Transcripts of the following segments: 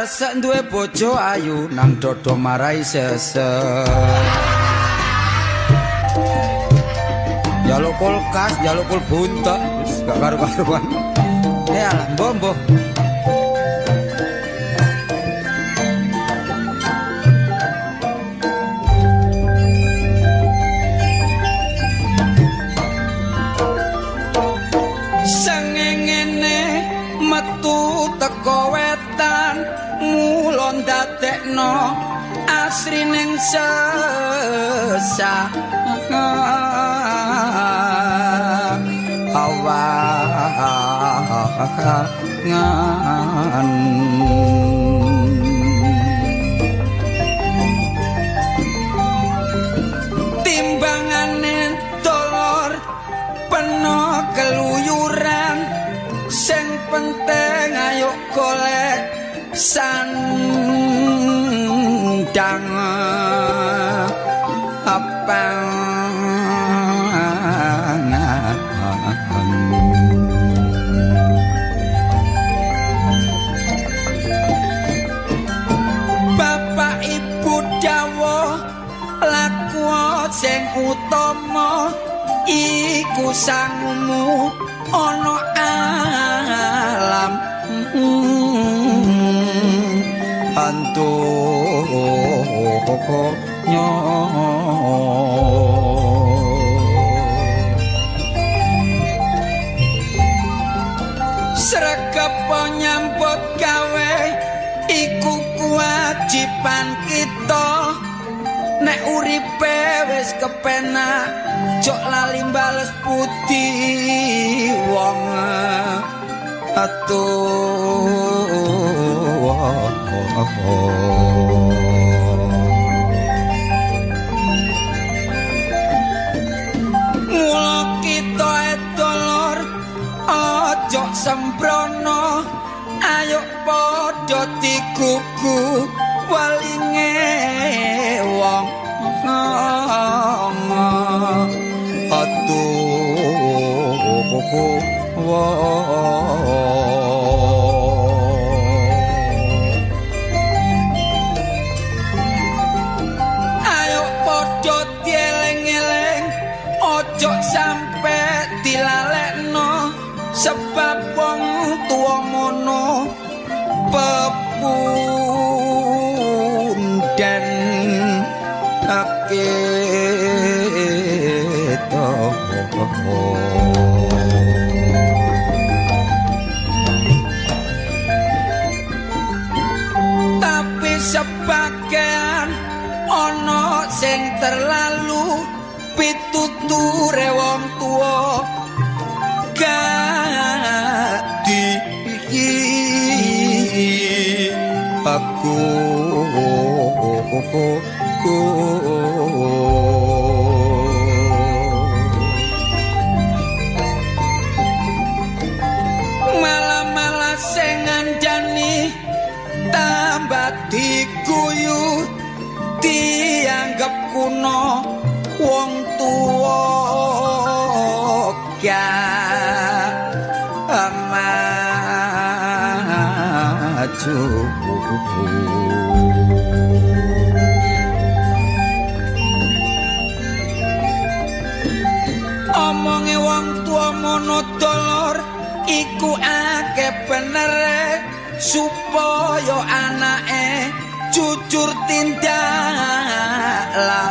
sesek duwe bojo ayu nang dodo marai sesek. Jaluk kulkas, jaluk kul buntek, wis gak karu-karuan. Ya lah, mbah-mbah. Sengengene metu teko wetan mula ndadekno asrining sesah awangan. Timbangane dolor peno keluyuran, sing penting ayo golek sandang apangan. Bapak ibu dawuh laku sing utama iku sangumu ana alam antonya. Sregep nyambut gawe iku kewajiban kita, nek uripe wis kepenak jok lali bales putih wong atuh. Mula kita edolor ojo sembrono, ayo padha digugu walinge wong atuh. Ayo padha dieling-eling ojo sampe dilalekno, sebab wong tuwa mono pepunden kita. Tapi sebagian ana sing terlalu pituture wong tuwa gak di aku. Malah-malah sing ngandani tambah diguyu, dianggep kuno wong tuwa gak maju. Omonge wong tuwa mono dolor iku akeh benere, supaya anake jujur tindak lah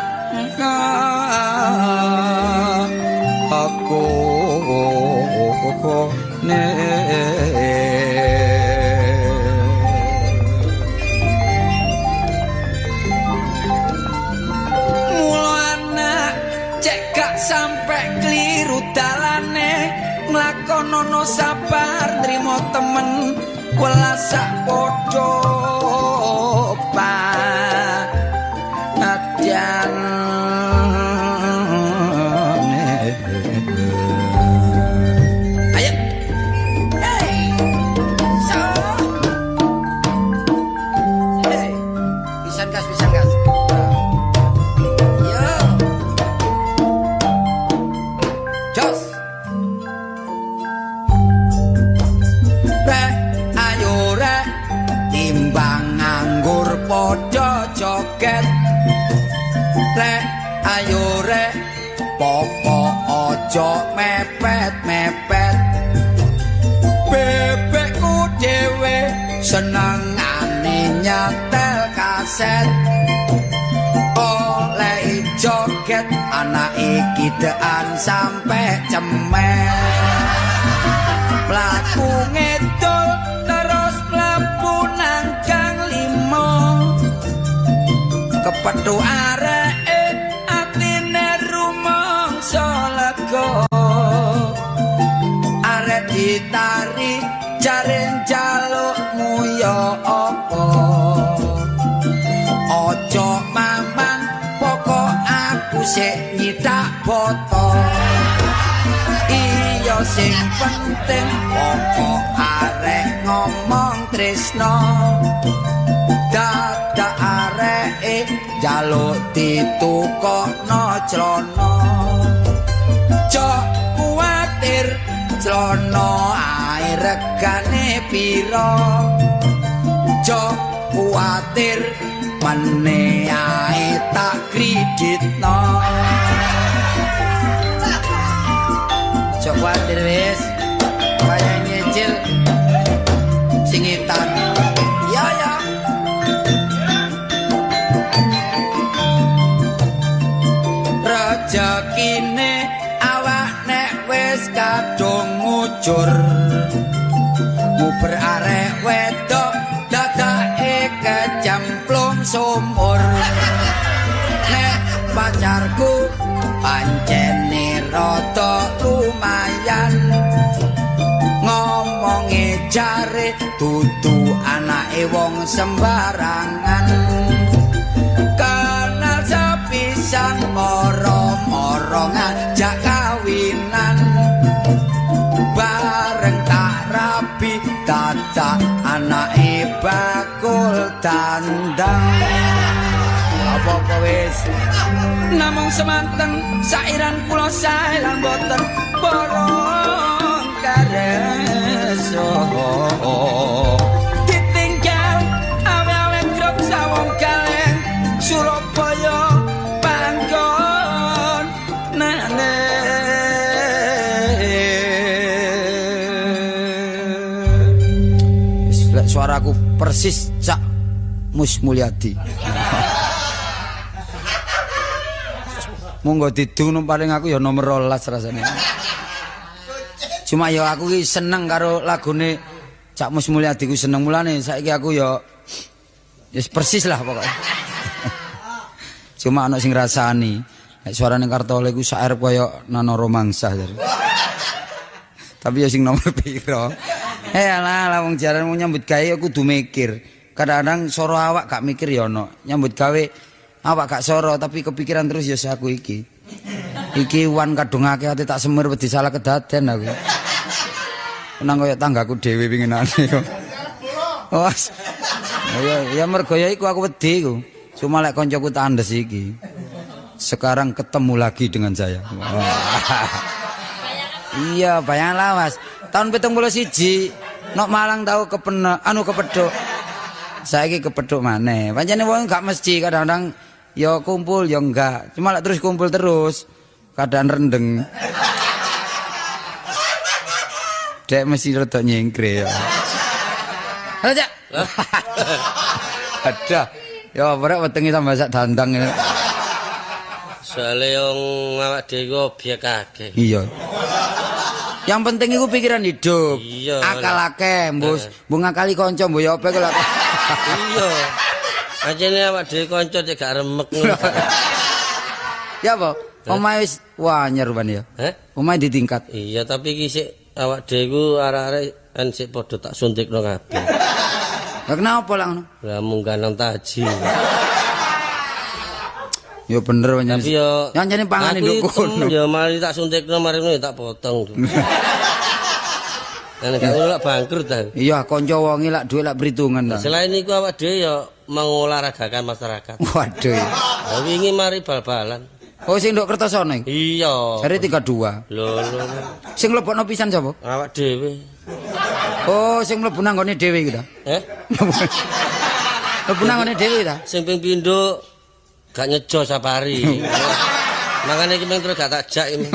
aku ne. Mula anak cek gak sampe kliru dalane, nglakonono sabar nrimo temen welas sak padha padyan. Ayo. Hey. So. Hey. Pisan gas, pisan gas. Yo. Jos. Rek, ayo rek, timbang Rek ayo rek, popo ojo mepet-mepet. Bebekku dhewe senengane nyetel kaset. Oleh joget anak iki dean sampe cemen. Mlaku ngedol terus mlebu nang gang limo. Kepethu areke atine rumangsa lega. Arek ditari jare njalukmu ya apa. Aja mamang pokok aku sik nyitak boto. Iya sing penting pokok arek ngomong tresno. Dadak areke njaluk ditukokno clana. Jok kuwatir clana ae regane pira. Jok kuwatir mene ae tak kreditno. Jok kuwatir wis. Kaya nyicil singitan. Ya ya. Rejekine awak nek wis kadung mujur. Muber arek wedok dadake kecemplung sumur. Nek pacarku pancene rada lumayan. Ngomonge jare dudu anake wong sembarangan. Kenal sepisan moro-moro ngajak kawinan. Bareng tak rabi dadak anake bakul dandang. Apa-apa wis. Namung semanten sairan kula sae lan boten borong kareso. Ditinggal awe-awe grup sawong kaleng Surabaya panggon nane. Wis lek suaraku persis Cak Mus Mulyadi. Monggo didung paling aku ya nomor 12 rasane. Cuma ya aku ki seneng karo lagune Cak Mus Mulyadi ku seneng, mulane saiki aku ya wis persis lah pokoknya. Cuma ana sing ngrasani nek suarane Kartolo iku sak arep kaya Nano Romangsah jare. Tapi ya sing nomor pira. Alah lah wong jaran nyambut gawe ya kudu mikir. Kadang-kadang soro awak gak mikir ya ono. Nyambut gawe awak gak soro tapi kepikiran terus ya aku iki. Iki wan kadung akeh ate tak semir wedi salah kedaden aku. Nang kaya tanggaku dhewe pinginane kok. Wes. Ya mergo ya iku aku wedi iku. Cuma lek koncoku tandes iki. Sekarang ketemu lagi dengan saya. Iya, bayangan lawas. Tahun 71 nok Malang tau kepena anu kepethuk. Saiki kepethuk maneh. Pancene wong gak mesti kadang-kadang ya kumpul ya enggak. Cuma lek terus kumpul terus keadaan rendeng. Dek mesti rada nyengkre ya. Halo, Cak. Ada. Ya ora wetenge tambah sak dandang. Soale wong awak dhewe obyek akeh. Iya. Yang penting iku pikiran hidup. Iya. Akal akeh, mbus, mbok ngakali kanca mbok ya apa iku lak. Iya. Pancene awak dhewe kanca cek gak remek ngono. Ya apa? Omahe wis wah anyar ban ya. Heh? Omahe ditingkat. Iya, tapi iki sik awak dhewe ku arek-arek kan sik padha tak suntikno kabeh. Lah kenapa lah ngono? Lah munggah nang taji. Ya bener pancen. Tapi yo Nyancene pangane nduk kono. Ya mari tak suntikno mari ngono ya tak potong. Lah nek ngono lak bangkrut ta. Iya, kanca wonge lak dhuwit lak perhitungan ta. Selain iku awak dhewe ya mengolahragakan masyarakat. Waduh. Lah wingi mari bal-balan. Oh sing nduk Kertosono iku. Iya. Jare 32. Lho lho. Sing mlebokno pisan sapa? Awak dhewe. Oh, sing mlebu nang nggone dhewe iku ta. Eh? Mlebu nang nggone dhewe ta? Sing ping pindho Gak nyejo sapari. Makane iki meng terus gak tak jak iki.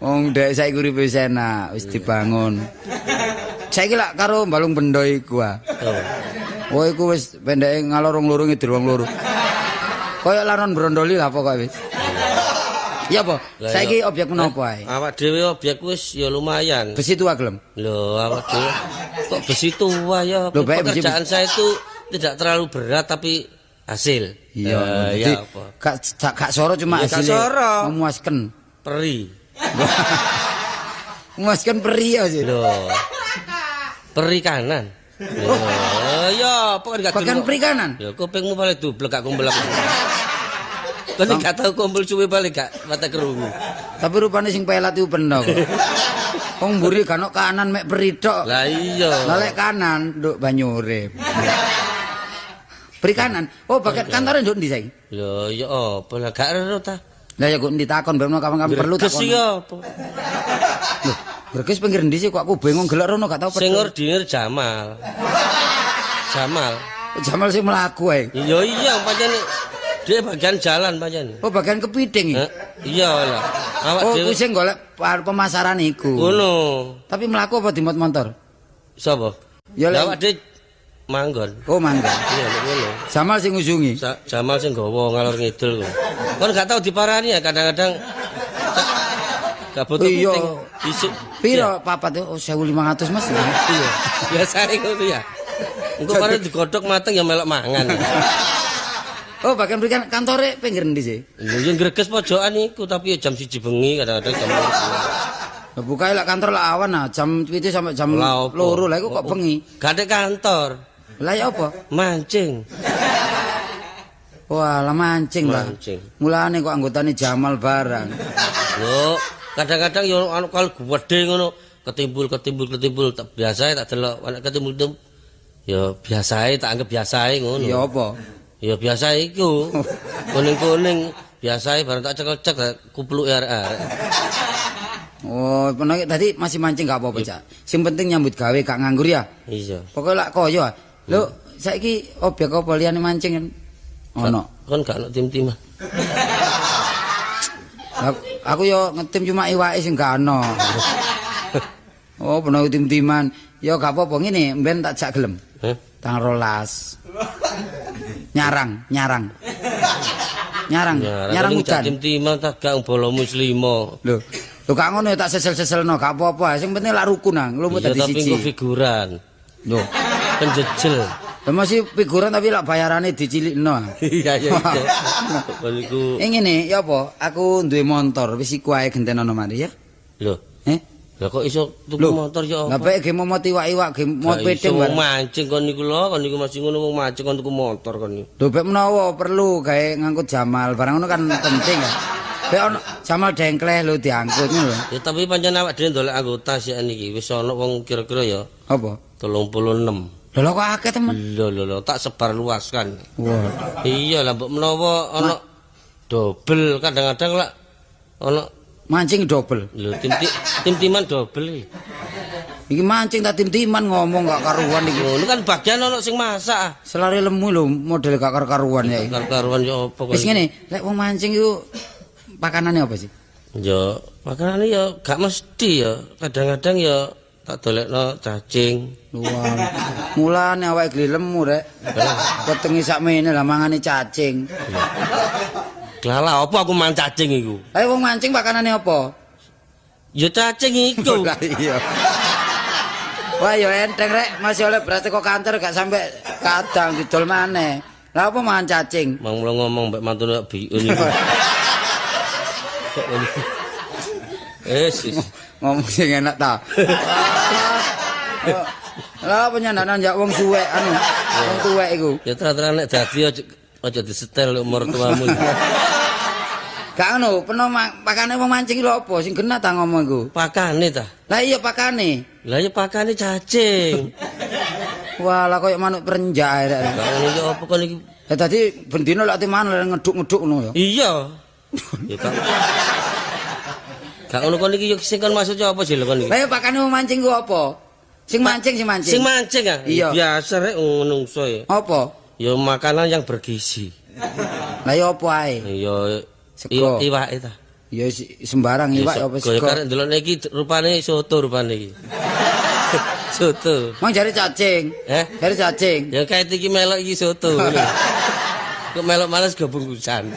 Wong dek saiki uripe wis enak, wis dibangun. Saiki lak karo Balung Bendo iku ah. Oh iku wis pendeke ngalor wong loro ngidul wong loro. Kaya laron brondoli lah pokoke wis. Iya apa? Saiki objek menapa ae? Awak dhewe objek wis ya lumayan. Besi tua gelem? Lho, awak dhewe kok besi tua ya. Pekerjaan saya itu tidak terlalu berat tapi hasil. Iya, ya apa? Gak soro cuma hasil. Memuaskan. Peri. Memuaskan peri ya sih. Lho. Peri kanan. Oh, ya, apa kan gak bagian peri kanan? Ya kupingmu paling dublek gak kumpul. Kon gak tau kumpul suwe balik gak mata kerungu. Tapi rupane sing pelat iku bener kok. Wong mburi gak ono kanan mek peri tok. Lah iya. Lah lek kanan nduk banyu urip. Peri kanan. Oh, bagian kantore nduk ndi saiki? Lho, ya apa lah gak ero ta. Lah ya kok ndi takon ben kapan-kapan perlu takon. Greges ya apa? Lho, Greges pinggir ndi sih kok aku bingung gelek rono gak tau. Sing ordinir Jamal. Jamal. Jamal sing mlaku ae. Iya iya pancen dia bagian jalan pancen. Oh, bagian kepiting iki. Iya lah. Awak dhewe sing golek pemasaran iku. Ngono. Tapi mlaku apa dimot motor? Sapa? Ya awak dhewe manggon. Oh, manggon. Iya ngono. Jamal sing ngusungi. Jamal sing gawa ngalor ngidul kok. Kon gak tau diparani ya kadang-kadang. Gak butuh piting. Isuk piro papat oh 1500 Mas. Iya. Biasane ngono ya. Engko karo digodhog mateng ya melok mangan. Oh, bagian berikan kantore pinggir endi sih? Lho ya greges pojokan iku tapi ya jam 1 bengi kadang-kadang jam 2. Lah bukae lek kantor lek awan nah jam 7 sampai jam 2 lah iku kok bengi. Gak ada kantor. Lah ya apa? Mancing. Wah, lah mancing lah. Mulane kok anggotane Jamal barang. Lho, kadang-kadang yo anu kal gedhe ngono, ketimbul tak biasae tak delok nek ketimbul ya biasae tak anggap biasae ngono. Ya apa? Ya biasa iku. Kuning-kuning biasae bareng tak cekel-cek kupluke arek-arek. Oh, penak tadi masih mancing gak apa-apa, Cak. Sing penting nyambut gawe gak nganggur ya. Iya. Pokoke lak kaya. Lho, saiki objek apa liyane mancing kan? Ono. Kon gak ono tim-timan. Aku yo ngetim cuma iwake sing gak ono. Oh, penak tim-timan. Ya gak apa-apa ngene, mben tak jak gelem. Heh. Tang 12. Nyarang udan. Tim-timan tak gak bolomu wis 5. Lho, lho gak ngono ya tak sesel-seselno, gak apa-apa. Sing penting lak rukun nang, lumut dadi siji. Tapi engko figuran. Lho, penjejel. Lah masih figuran tapi lak bayarane dicilikno. Iya iya iya. Iku. Ngene, ya apa? Aku duwe motor, wis iku ae gentenono mari ya. Lho. Eh? Lah kok iso tuku motor ya apa? Lah bae ge momot iwak-iwak ge mot piting bareng. Mancing kon niku lho, kon niku masih ngono wong mancing kon tuku motor kon niku. Lho bek menawa perlu gawe ngangkut Jamal, barang ngono kan penting ya. Bek ono Jamal dengkleh lho diangkut ngono lho. Ya tapi pancen awak dhewe ndolek anggota sik niki wis ono wong kira-kira ya. Apa? 36. Lho lho kok akeh temen. Lho lho lho tak sebar luaskan. Wah. Iya lah mbok menawa ono dobel kadang-kadang lak ono mancing dobel. Lho tim-timan dobel iki. Iki mancing ta tim-timan ngomong gak karuan iki. Ngono kan bagian ono sing masak. Selare lemu lho model gak karuan ya. Gak karuan ya apa kok. Wis ngene, lek wong mancing iku pakanane apa sih? Ya, pakanane ya gak mesti ya. Kadang-kadang ya tak dolekno cacing. Wah. Mulane awake geli lemu rek. Wetenge sakmene lah mangane cacing. Lah apa aku mangan cacing iku? Ayo wong mancing pakanane apa? Ya cacing iku. Lah iya. Wah ya enteng rek, masih oleh beras teko kantor gak sampe kadang didol maneh. Lah apa mangan cacing? Mang mulo ngomong mbek mantune biun iku. Sis. Ngomong sing enak ta. Lah apa nyandak-nyandak wong suwek anu, wong tuwek iku. Ya terang-terang nek dadi aja disetel mertuamu. Gak ngono, peno pakane wong mancing lho apa sing genah ta ngomong iku? Pakane ta? Lah iya pakane. Lah iya pakane cacing. Wah, lah koyo manuk perenjak ae rek. Lah ngono iki apa kon iki? Lah tadi bendina lak teman ngeduk-ngeduk ngono ya. Iya. Ya gak. Gak ngono kon iki yo sing kon maksud apa sih lho kon iki? Lah iya pakane wong mancing ku apa? Sing mancing, sing mancing. Sing mancing ah. Iya. Biasa rek menungso ya. Apa? Ya makanan yang bergizi. Lah ya apa ae? Ya Sego. Iwake ta. Ya sembarang iwak apa sego. sego. Karek ndelok iki rupane soto rupane iki. Soto. Mang jare cacing. Eh? Jare cacing. Ya kae iki melok iki soto. Kok melok males go bungkusan.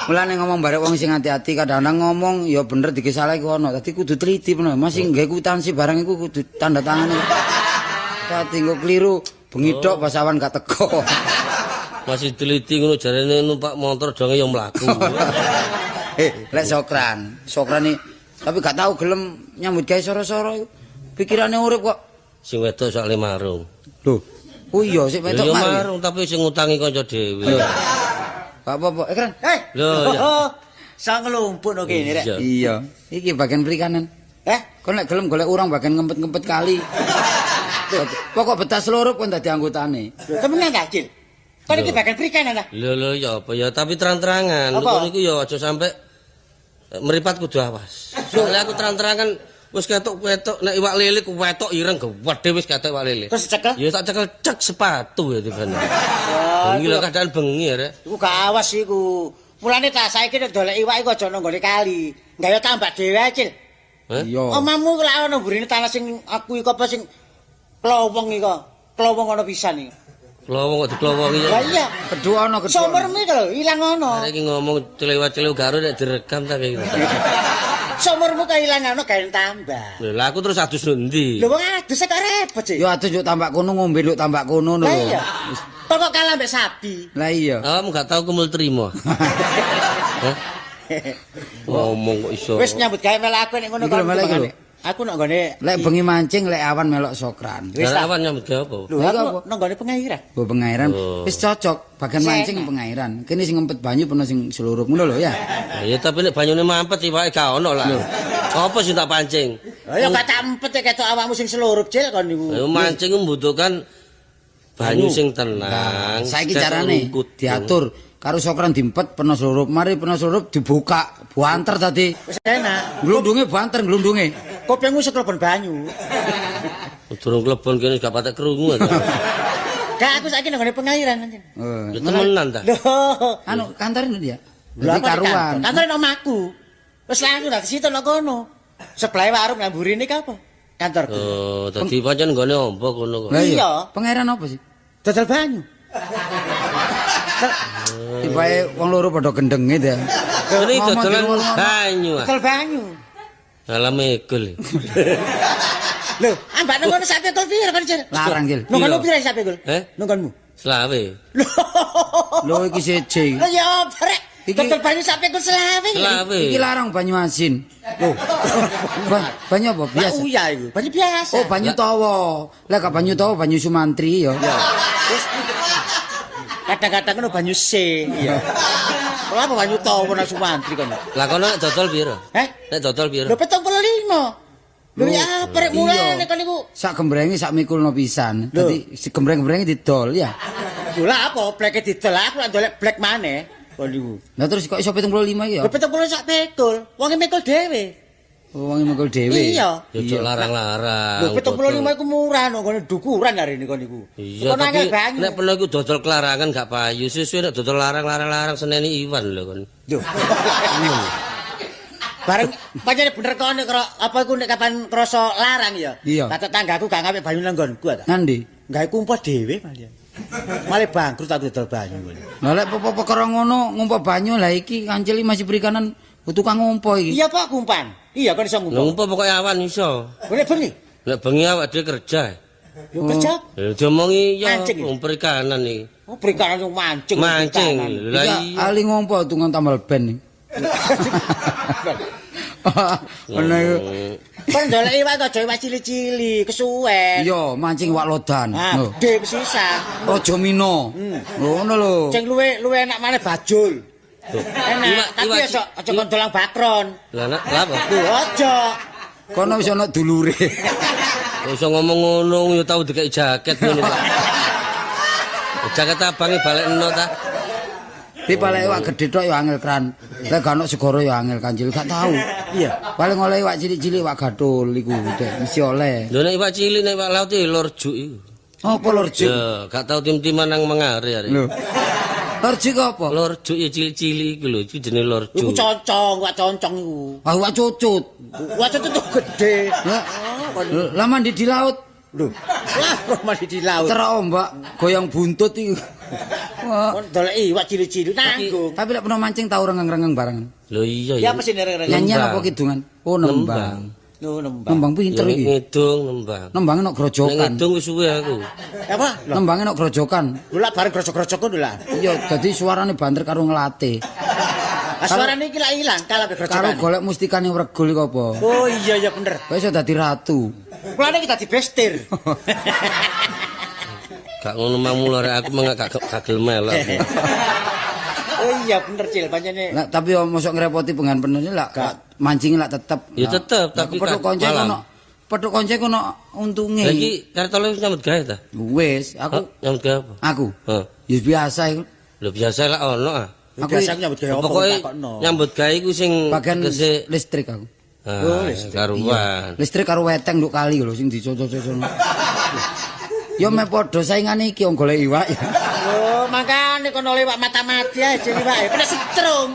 Mulane ngomong barek wong sing ati-ati kadang-kadang ngomong ya bener dike salah iku ono. Dadi kudu teliti bener. Masih nggawe kwitansi barang iku kudu tanda tangane. Dadi engko keliru bengi tok pas awan gak teko. Masih teliti ngono jarene numpak motor donge ya mlaku. Lek sokran, sokran iki tapi gak tau gelem nyambut gawe soro-soro iku. Pikirane urip kok. Sing wedok soalé marung. Lho. Oh iya sik wedok Ya marung. marung tapi sing ngutangi kanca dhewe. Gak apa-apa, keren. Hei. Lho ya. Sang nglumpuk no kene rek. Iya. Iya, iki bagian perikanan. Eh, Kon lek gelem golek urang bagian ngempet-ngempet kali. Pokok betas loro kon dadi anggotane. Lho, temenan ta, Cil? Kon iki bagian perikanan ta? Lho lho ya apa ya tapi terang-terangan. Apa? Ngono iku ya aja sampe meripat kudu awas. Soalnya aku terang-terangan wis ketok-ketok nek iwak lele ku wetok ireng gedhe wis ketok iwak lele. Terus cekel? Ya tak cekel cek sepatu ya tibane. Bengi lho keadaan bengi ya rek. Iku gak awas iku. Mulane ta saiki nek dolek iwak iku aja nang nggone kali. Gawe tambak dhewe ae, Cil. Hah? Iya. Omamu iku lak ono mburine tanah sing aku iku apa sing klowong iku. Klowong ono pisan iki. Klowong kok diklowongi ya. Lah iya. Kedua ono kedua. Sumurmu iku lho ilang ono. Arek iki ngomong celewa-celew garo nek direkam ta kayak gitu. Sumurmu kae ilang ono gawe tambah. Lho lah aku terus adus ndi? Lho wong adus kok repot sih. Ya adus yo tambak kono ngombe lho tambak kono lho. Lah iya. Kok kok kalah mbek sapi. Lah iya. Awakmu gak tau kumul trimo. Hah? Ngomong kok iso. Wis nyambut gawe melok aku nek ngono Iku lho, melok iku lho. Aku nek nggone Lek bengi mancing lek awan melok sokran. Wis Lah ta. awan nyambut gawe apa? Lho Lah, aku apa? nang nggone pengairan. Oh pengairan Oh. wis cocok bagian mancing pengairan. Kene sing ngempet banyu peno sing seluruh ngono lho ya. Lah ya tapi nek banyune mampet iwake gak ono lah. Apa sing tak pancing? Lah ya gak tak empet e ketok awakmu sing selurup Cil kon niku. Ayo mancing ku membutuhkan banyu sing tenang. Saiki cetek carane rungkut. diatur karo sokran diempet peno selurup mari peno selurup dibuka banter tadi. Wis enak. Glundunge banter glundunge. Kupingmu seklebon banyu. Durung klebon kene gak patek krungu ta. Gak aku saiki nang nggone pengairan anjen. Eh, Ya temenan ta. Lho. Anu kantore ndi ya? Lho Dadi apa nek karuan. Kantor Kantore nang omahku. Wis langsung dadi situ nang kono. Sebelah warung nang mburine ki apa? Kantorku. Oh, dadi pancen nggone ombo kono kok. Lah iya. Iya. Pengairan apa sih? Dodol banyu. Tibae wong loro padha gendenge ta. Ini Ngomong dodolan dirungokno. banyu. ah. Dodol banyu. Alah megul. Lho, ambak nang kono sak pikul piro kon, Cil? Larang, Cil. Nang kono Piro? piro sak pikul? Eh? Nang konmu. Selawe. Lho. Lho iki seje. Lho ya apa rek? Dodol banyu sak pikul selawe. iki. Selawe. Iki larang banyu asin. Lho. Banyu apa Lah biasa? uya iku, banyu biasa. Oh, banyu tawa. Lah gak banyu tawa banyu Sumantri ya. Wis kadang-kadang ngono banyu C. Iya. Ora apa banyu tawa nang Sumantri kono. Lah kono nek dodol piro? Eh? Nek dodol piro? Lho 75. Lho ya apa rek mulane kon niku. Sak gembrenge sak mikulno pisan. Lho. Dadi si gembreng-gembrenge didol ya. Lho lah apa bleke didol aku lak ndolek blek maneh kon niku. Lah terus kok iso 75 iki ya? Lho 70 sak pikul, wonge mikul dhewe. Oh, wong mikul dhewe. Iya. Ya ojo larang-larang. Lho 75 iku murah no kono dukuran arene kon niku. Iya, Kono tapi angel banyu. nek peno iku dodol kelarangan gak payu. Suwe-suwe nek dodol larang-larang-larang seneni Iwan lho kon. Lho. Bareng pancen bener kon nek apa iku nek kapan krasa larang ya. Iya. Kata tanggaku gak ngapik banyu nang nggonku ta. Nandi? Gawe kumpul dhewe malian. Malah bangkrut aku dodol banyu. Lah lek apa perkara ngono ngumpa banyu lah iki kancil masih perikanan tukang ngumpa iki. Iya apa kumpan? Iya kon iso Lho ngumpul. ngumpul pokoke awan iso. Boleh bengi. Nek bengi awak dhewe kerja. Yo kerja. Lho diomongi ya Mancing iki? wong perikanan iki. Oh perikanan yo mancing. Mancing. perikanan. Lah Iki iya. ali ngumpa tukang tambal ben. Ngono iku. Kon ndolek iwak kok aja iwak cilik-cilik, kesuwen. Iya, mancing wak lodan. Ah, Lho. gede sisa. Raja Mina. Ngono lho. Sing luwe luwe enak maneh bajul. Tuh. Enak, Iwak- tapi iwak- aja aja kon dolang bakron. Lah nak lah apa? Lho aja. Kono wis ana dulure. Kok iso ngomong ngono ya tau dikeki jaket ngono Pak. Jaket abange balekno ta. Di palek iwak gedhe tok ya angel kran. Lek gak ono segara ya angel kancil gak tau. Iya. Paling oleh iwak cilik-cilik iwak gathul iku dek mesti oleh. Lho nek iwak cilik nek iwak laut iki lorjuk iku. Apa lorjuk? Ya, gak tau tim-timan nang mengare arek. Lho. Lorjuk apa? Lorjuk ya cilik-cilik iku lho, iku jenenge lorjuk. Iku concong, iwak concong iku. Ah iwak cucut. Iwak cucut tuh gede. Lah, lah mandi di laut. Lho, lah kok mandi di laut. Terak ombak goyang buntut iku. Wah. Kon doleki iwak cilik-cilik nanggung. Tapi lek pernah mancing tau rengeng-rengeng bareng. Lho iya Ya apa sih rengeng-rengeng? Nyanyian Nembang. apa kidungan? Oh nembang. Lho nembang. Nembang pinter Ya, iki. ngidung nembang. Nembange nok Nek grojokan. ngidung wis suwe aku. Apa? Lho, Nembange nok grojokan. lho lak bareng grojok-grojok ngono lah. Iya, dadi suarane banter karo ngelate. Ah suarane iki lak ilang kalah be Karo grojokan. golek mustikane wregul iku apa? Oh iya iya bener. Kok iso dadi ratu. Kulane iki dadi bestir. Gak ngono mang mula rek aku mengak gak gelem melok. Oh iya bener Cil, pancene. Lah tapi yo mosok ngrepoti pengan pener lah mancing lah tetep. Ya tetep, tapi petuk kan konco malam. ono petuk konco ono untunge. Lah iki kartole wis nyambut gawe ta? Wis, aku Hah? Nyambut gawe apa? aku. Hah. Ya biasa iku. Lho biasa lah ono ah. Aku biasa nyambut gawe apa Pokoke takokno. nyambut gawe iku sing Bagian tegese listrik aku. Ah, karuan. Listrik karo weteng nduk kali lho sing dicocok-cocok. Ya meh padha saingane iki wong golek iwak ya. Lho, makane kono lewat mata-mati ae jenenge iwake. Kena setrum.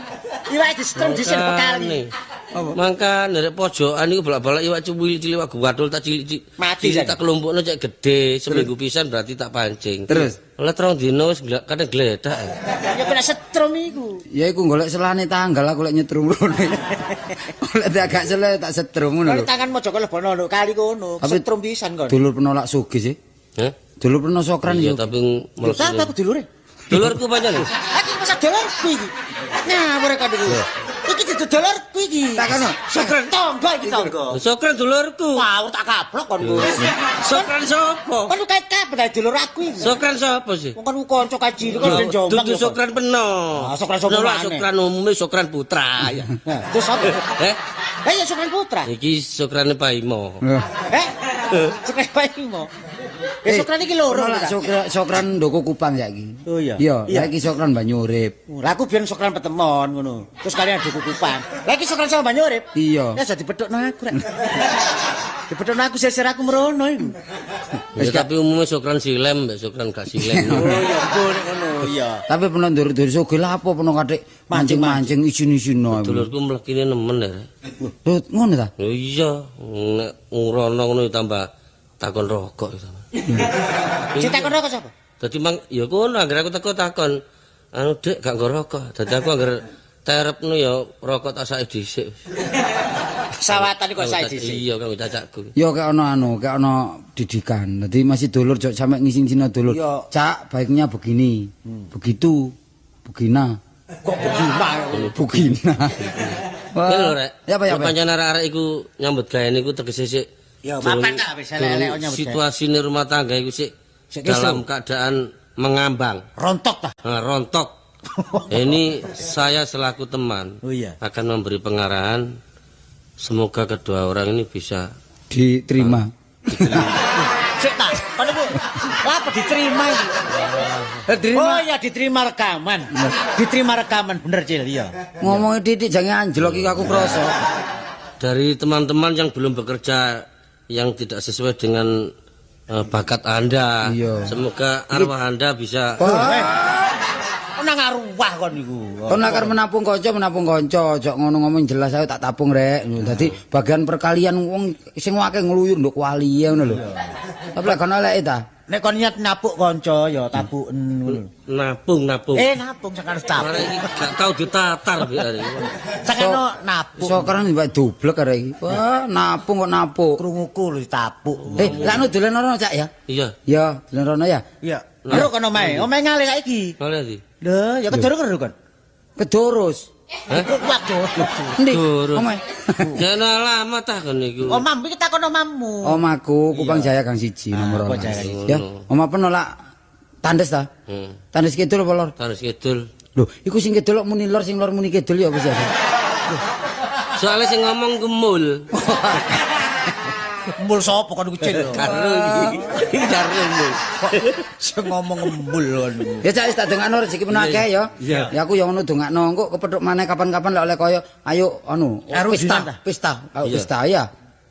Iwake disetrum dhisik kali. Mangkane rek pojokan iku bolak-balik iwak cuwil-cilik iwak guwadul tak cilik-cilik. Mati Cilik saja. tak kelompokno cek gede, seminggu pisan berarti tak pancing. Terus? Oleh 3 dino wis kadang gledak. Ya kena setrum iku. Ya iku golek selane tanggal aku lek nyetrum ngono. Lek agak sele tak setrum ngono Kalau lho. tangan mojo lebono nduk kali kono, Tapi- setrum pisan kon. Dulur penolak sugih sih. Hah? Dulur pernah sokran Iya yo. tapi Lho, sapa aku dulure? Dulurku pancen. Aku masa dulurku iki. Ngawur kon iku. Iki dudu dulurku iki. Tak kono. Sokran tonggo iki tonggo. Sokran dulurku. Ngawur tak kaplok kon ku. Sokran sapa? Kon kait kabeh dari dulur aku iki. Sokran sapa sih? Wong kon kanca kaji kon ben Jombang. Dudu ya, kon. Sokran peno. Ah, Sokran sapa Penolak maneh? Sokran umume Sokran Putra ya. Nah, terus apa? Eh, Eh ya Sokran Putra. iki Sokrane Paimo. Loh. Eh? Sokran Paimo. Ya Sokran iki loro. Penolak ta? sokran ndoko Kupang saiki. Oh, iya. Iya, Iya. saiki sokran Banyurip. Lah aku biyen Sokran petemon ngono. Terus kalian ada Kupang. Lah iki Sokran sama Banyurip. Iya. Ya jadi bedhokno aku rek. Dibedhokno aku sisir aku merono iku. Ya, tapi umumnya Sokran silem, mbek Sokran gak silem. Oh iya mbok nek ngono iya. Tapi pernah ndur-ndur sugih lah apa pernah katik mancing-mancing isin-isin. Dulurku mlekine nemen ya. Lho ngono ta? Lho iya, nek ngrono ngono ya tambah takon rokok ya tambah. Sing takon rokok sapa? Dadi mang ya kono anggere aku teko takon, anu Dik gak nggo rokok. Dadi aku anggere terepno ya rokok tak saiki dhisik. Sawatan kok sae dhisik. Iya kanggo cacakku. Ya kayak ono anu, kayak ono didikan. Dadi masih dulur jok sampe ngising-ngising dulur. Iya. Cak, baiknya begini. Begitu. Begina. Kok begina? Begina. Wah. Ini lho rek. Ya apa ya apa? Pancen arek-arek iku nyambut gawe niku tegese sik. Ya, mapan ta wis elek-elek nyambut gawe. Situasine rumah tangga iku sik Sik dalam kisruh. keadaan mengambang. Rontok ta? Nah, rontok. Ini saya selaku teman Oh, iya. akan memberi pengarahan. Semoga kedua orang ini bisa Diterima. Sik ta. Kon iku lha apa diterima iki? Diterima. Oh iya diterima rekaman. Diterima rekaman bener Cil iya. Ngomongnya titik jangan anjlok iki aku krasa. dari teman-teman yang belum bekerja yang tidak sesuai dengan bakat Anda. Iya. Semoga arwah Anda bisa Wah, nang arwah kon iku. Kon nek arep menampung kanca, aja ngono ngomong jelas ae tak tapung rek. Dadi bagian perkalian wong sing akeh ngluyur nduk wali ngono lho. Tapi lek kono eleke ta. Nek kon niat napuk kanca ya tapuken ngono. nabung nabung. Napung sak harus tapuk. Arek iki gak tau ditatar bi arek iki. Sakano napuk. Sokran mbak dublek arek iki. Wah, napung kok napuk. Krunguku lho ditapuk. Lak nu dolen rono Cak ya? Iya. Ya, dolen rono ya. Iya. Lho kono omahe, omahe ngalih saiki. Oleh ndi? Lho, ya kedoro karo kon. Kedurus. Hah? Kok waduh. Endi? Kedurus. Omahe. Jangan alamat ta kon niku. Omam iki takon omammu. Omaku Kupang Jaya Gang 1 nomor Kupang Jaya 12. Ya, omah penolak tandes ta? Hmm. Tandes kidul apa lor? Tanis kidul. Lho, iku sing kidul kok muni lor sing lor muni kidul ya apa sih? Soale sing ngomong gemul. Mul sapa kon iku Cil? Karo iki. Iki karo mul. Kok sing ngomong embul kon iku. Ya Cak wis tak dongakno rezeki penuh akeh ya. Iya. Ya aku ya ngono dongakno engko kepethuk maneh kapan-kapan lek oleh kaya ayo anu pesta, pesta, ayo pesta ya.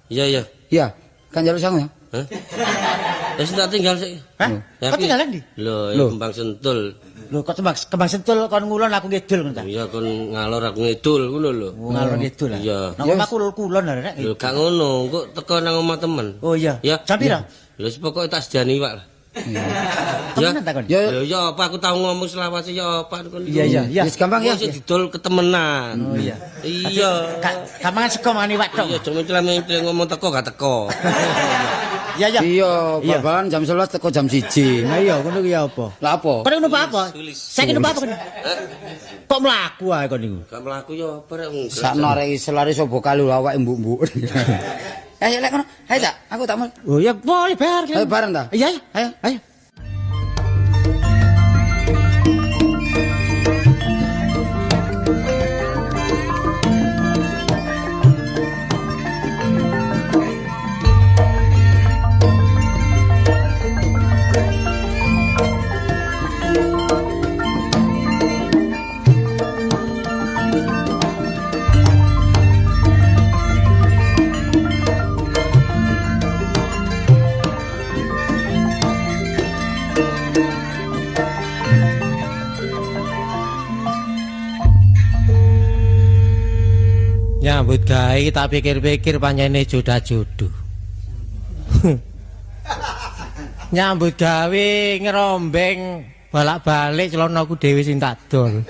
Iya iya. Iya, kan njaluk sangu ya. Hah? Wis tak tinggal sik. Hah? Kok tinggalan ndi? Lho, Kembang Sentul. Lho kok Kembang Sentul kon ngulon aku ngidul ngono ta? Iya kon ngalor aku ngidul ngono lho. Ngalor ngidul ah. Iya. Nang omahku kulon lho rek. Lho gak ngono, engko teko nang omah temen. Oh iya. Ya. Jam pira? Lho pokoke tak sediani iwak lah. Temenan ta kon? Ya. Lho ya apa aku tau ngomong selawase ya apa kon. Iya iya iya. Wis gampang ya. Wong sing didol ketemenan. Oh iya. Iya. Gak mangan sego mangan iwak tok. Iya, cuma celah ngomong teko gak teko. Iya iya. Iya, bal-balan jam 11 teko jam 1. Lah iya ngono ku ya apa? Lah apa? Kon numpak apa? Saiki numpak apa kon? Kok mlaku ae kon niku? Gak mlaku ya apa rek wong. Sakno arek selari sapa kalu awake mbuk-mbuk. Ayo lek kono. Ayo Cak, aku tak mau. Oh iya boleh bar. Ayo bareng ta? Iya iya. Ayo. Ayo. Nyambut gawe tak pikir-pikir pancene jodah jodoh. Nyambut gawe ngerombeng balak-balik celanaku dhewe sing tak dol.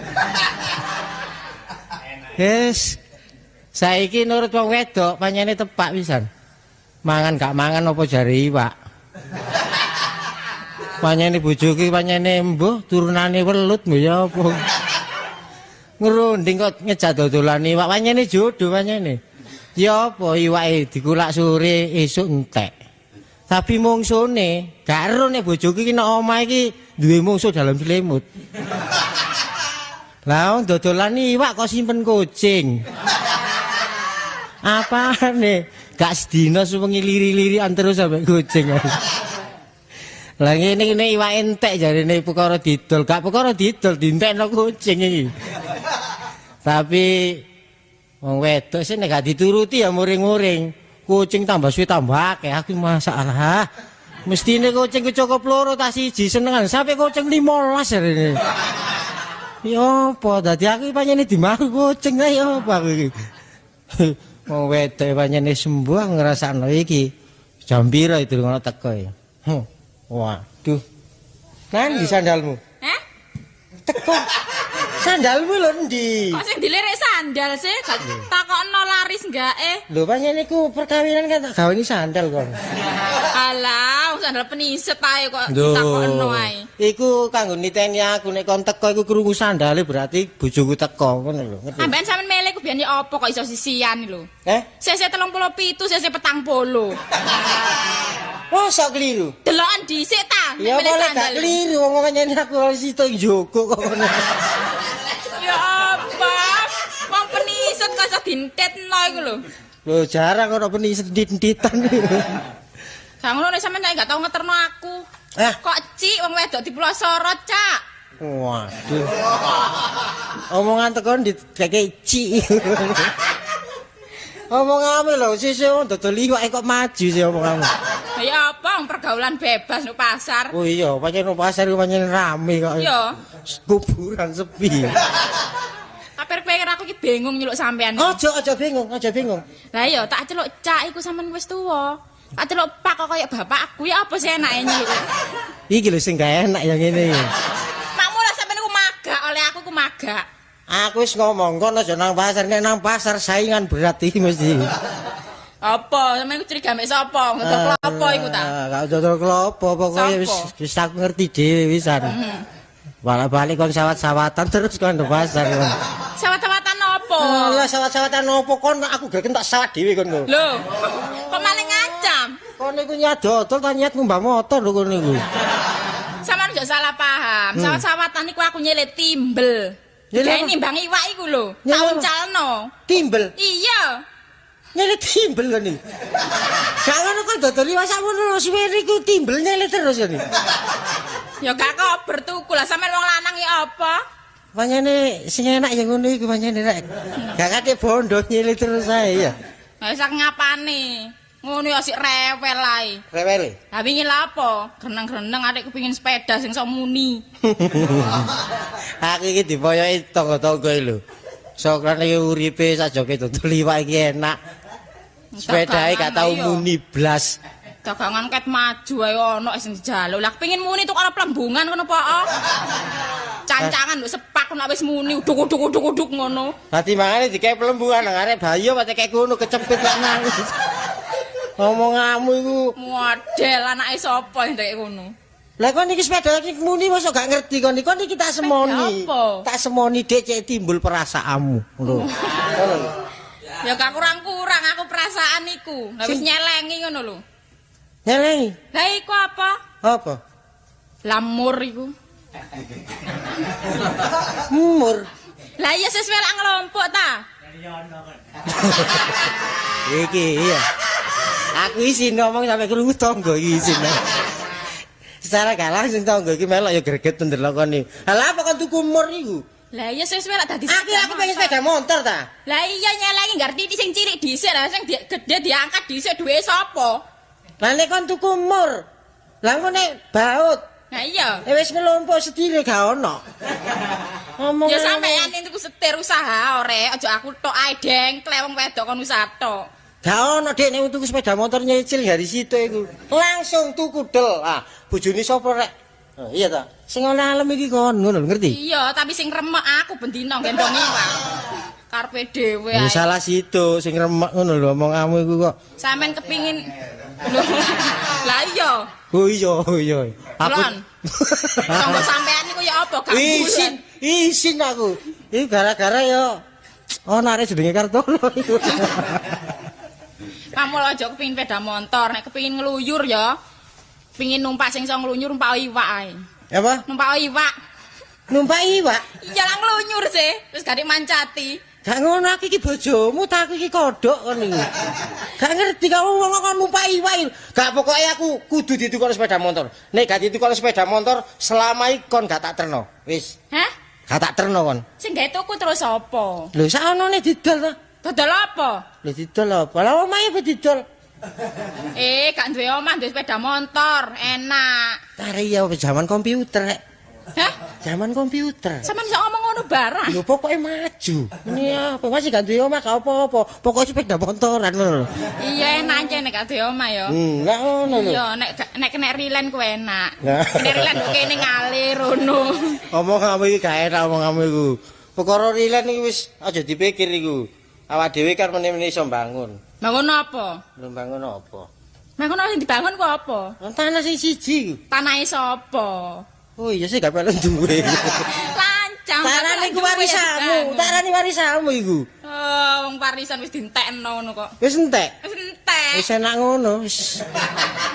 Wis saiki nurut wong wedok pancene tepak pisan. Mangan gak mangan apa jare iwak. Pancene bojoku pancene mbuh turunane welut mbuh ya apa. Ngrunding kok ngejak dodolan iwak pancene jodoh pancene. Ya apa iwake dikulak sore esuk entek. Tapi mungsune gak ero nek bojoku iki nek omah iki duwe mungsuh dalam selimut. Lah wong dodolan iwak kok simpen kucing. Apane? Gak sedina suwengi liri-lirian terus sampe kucing. Lah ngene iki iwak entek jarene perkara didol, gak perkara didol dientekno kucing iki. Tapi wong wedok sih nek gak dituruti ya muring-muring. Kucing tambah suwe tambah akeh, aku masalah. Mestine kucing ku cukup loro ta siji senengan sampe kucing 15 jarene. Ya apa dadi aku pancene dimaru kucing ae ya apa aku iki. Wong wedok pancene sembuh aku ngrasakno iki. Jam pira itu ngono teko ya. Waduh. Nang di sandalmu? Heh? Teko. Sandalmu lho endi? Kok sing dilirik sandal sih? Gak takokno laris enggak Lho pancen iku perkawinan kan tak gaweni sandal kon. Alah, sandal peniset ae kok ditakokno ae. Iku kanggo niteni aku nek kon teko iku krungu sandale berarti bojoku teko ngono lho. Ngerti? Ambekan sampean mele ku biyen ya apa kok iso sisian lho. Eh? Sese 37, sese 40. Mosok keliru. Deloken dhisik ta, Ya nek mele boleh gak sandal. keliru wong pancen aku situ njogo kok ngono. Ya apa? Wong peniset kok iso dintetno iku lho. Lho jarang ono peniset entit-entitan. Gak ngono nek sampean nek gak tau ngeterno aku. Eh. Kok cik wong wedok diplosorot, Cak. Waduh. Omongan tekon dikeke cik. Omonganmu lho sisih wong dodol iwake kok maju sih omonganmu. Ya apa wong pergaulan bebas nang pasar. Oh iya, pancen nang pasar iku pancen rame kok. Iya. Kuburan sepi. Kapir-pikir aku iki bingung nyeluk sampean. Aja aja bingung, aja bingung. Lah iya, tak celuk Cak iku sampean wis tuwa. Tak celuk Pak kok kaya bapakku ya apa sih enake nyeluk. Iki lho sing gak enak yang ngene iki. Makmu lah sampean iku magak oleh aku iku magak. Aku wis ngomong kon aja nang pasar, nek nang pasar saingan berat iki mesti. Apa sampean iku curiga mek sapa? Ngedol klopo iku ta? Gak dodol klopo pokoke wis wis aku ngerti dhewe wisan. Balik-balik kon sawat-sawatan terus kon nang pasar kon. Sawat-sawatan opo? Alah sawat-sawatan opo kon aku gak tak sawat dhewe kon. Lho, kok malah ngancam? Kon niku nyat dodol ta nyat ngumbah motor lho kon niku. Sampeyan aja salah paham. Sawat-sawatan iku aku nyelip timbel. Nyelip Gawe apa? nimbang iwak iku lho. Nyelip Tak apa? uncalno. Timbel. Iya. Nyele timbel kon iki. Gak ngono kok dodol iwak sakmono suwene iku timbel nyele terus kon iki. Ya gak kober tuku lah sampean wong lanang ya apa? Pancene sing enak ya ngono iku pancene rek. Gak kate bondo nyele terus ae ya. Lah sak ngapane? Ngono ya sik rewel ae. Rewele. Lah wingi lha apa? Greneng-greneng arek kepengin sepeda sing sok muni. Aku iki dipoyoki tangga-tangga iki lho. Sokran iki uripe sajoke dodol iwak iki enak. Sepedae gak tau muni blas. Dagangan ket maju ae ono sing dijaluk. Lah kepengin muni tuku ana plembungan ngono apa? Cancangan lho sepak nek wis muni uduk-uduk-uduk-uduk ngono. Lah timbangane dikek plembungan nang arek bayi apa kek ngono kecepit lak nangis. Omonganmu iku model anake sapa sing kaya ngono. Lah kon iki sepeda iki muni mosok gak ngerti kon iki. Kon iki tak semoni. Tak semoni Dik cek timbul perasaanmu. Ngono. Ngono lho. Ya gak kurang-kurang aku perasaan iku. Lah wis nyelengi ngono lho. Nyelengi? Lah iku apa? Apa? Lamur iku. Mur. Lah iya sesuai lak ngelompok ta? Iki iya. Aku isin ngomong sampe krungu tangga iki isin. Secara gak langsung tangga iki melok ya greget ndelok kon iki. Lah apa kon tuku mur iku? Lah iya sesuai lak dadi Aku pengen sepeda motor ta. Lah iya nyelengi ngerti sing cilik dhisik lah sing gedhe diangkat dhisik duwe sapa? Lah nek kon tuku mur. Lah engko nek baut. Lah iya. Wis ngelompok setire gak ono. Ngomong ya sampean tuku setir usaha ore, aja aku tok ae deng, klewong wedok kon usaha tok. Gak ono Dik nek tuku sepeda motor nyicil gari situ iku. Langsung tuku del. Ah, bojone sapa rek? Oh, iya ta. Sing oleh alem iki kon ngono lho, ngerti? Iya, tapi sing remek aku bendina gendong iwak. Karepe dhewe ae. Ya salah situ sing remek ngono lho omonganmu iku kok. Sampean kepingin. Lah iya. Oh iya, oh iya. Aku tanggo sampean niku ya apa gak isin, isin aku. Iki gara-gara ya ono arek jenenge Kartono iku. Kamu lho aja kepingin sepeda motor, nek kepingin ngluyur ya. Pingin numpak sing iso ngluyur numpak iwak ae. Apa? Numpak iwak. Numpak iwak? Iya lah ngluyur sih, terus gak mancati. Gak ngono aku iki bojomu ta aku iki kodhok kon iki. Gak ngerti kamu wong kok numpak iwak iki. Gak pokoke aku kudu ditukokno sepeda motor. Nek gak ditukokno sepeda motor selama iki kon gak tak terno. Wis. Hah? Gak tak terno kon. Sing gawe tuku terus apa? Lho sakonone didol ta? Dodol apa? Lho didol apa? Lah omahe apa didol? Gak duwe omah, duwe sepeda motor, enak. Tare ya zaman komputer rek. Hah? Zaman komputer. Sampeyan iso ngomong ngono barang. Lho pokoke maju. Ini apa masih gak duwe omah gak apa-apa. Pokoke sepeda motoran ngono lho. Iya enak aja nek gak duwe omah ya. Lah ngono lho. Iya nek kena rilen ku enak. Kena rilen kok kene ngalir ngono. Omonganmu iki gak enak omonganmu iku. Perkara rilen iki wis aja dipikir iku. Awak dhewe kan meneh-meneh iso bangun. Bangun apa? Lho bangun apa? Bangun apa sing dibangun ku apa? Tanah sing siji iku. Tanahe sapa? Oh iya sih gak perlu duwe. Lancang. Tarane iku warisanmu, tarane warisanmu iku. Oh, wong warisan wis dientekno ngono kok. Wis entek. Wis entek. Wis enak ngono, wis.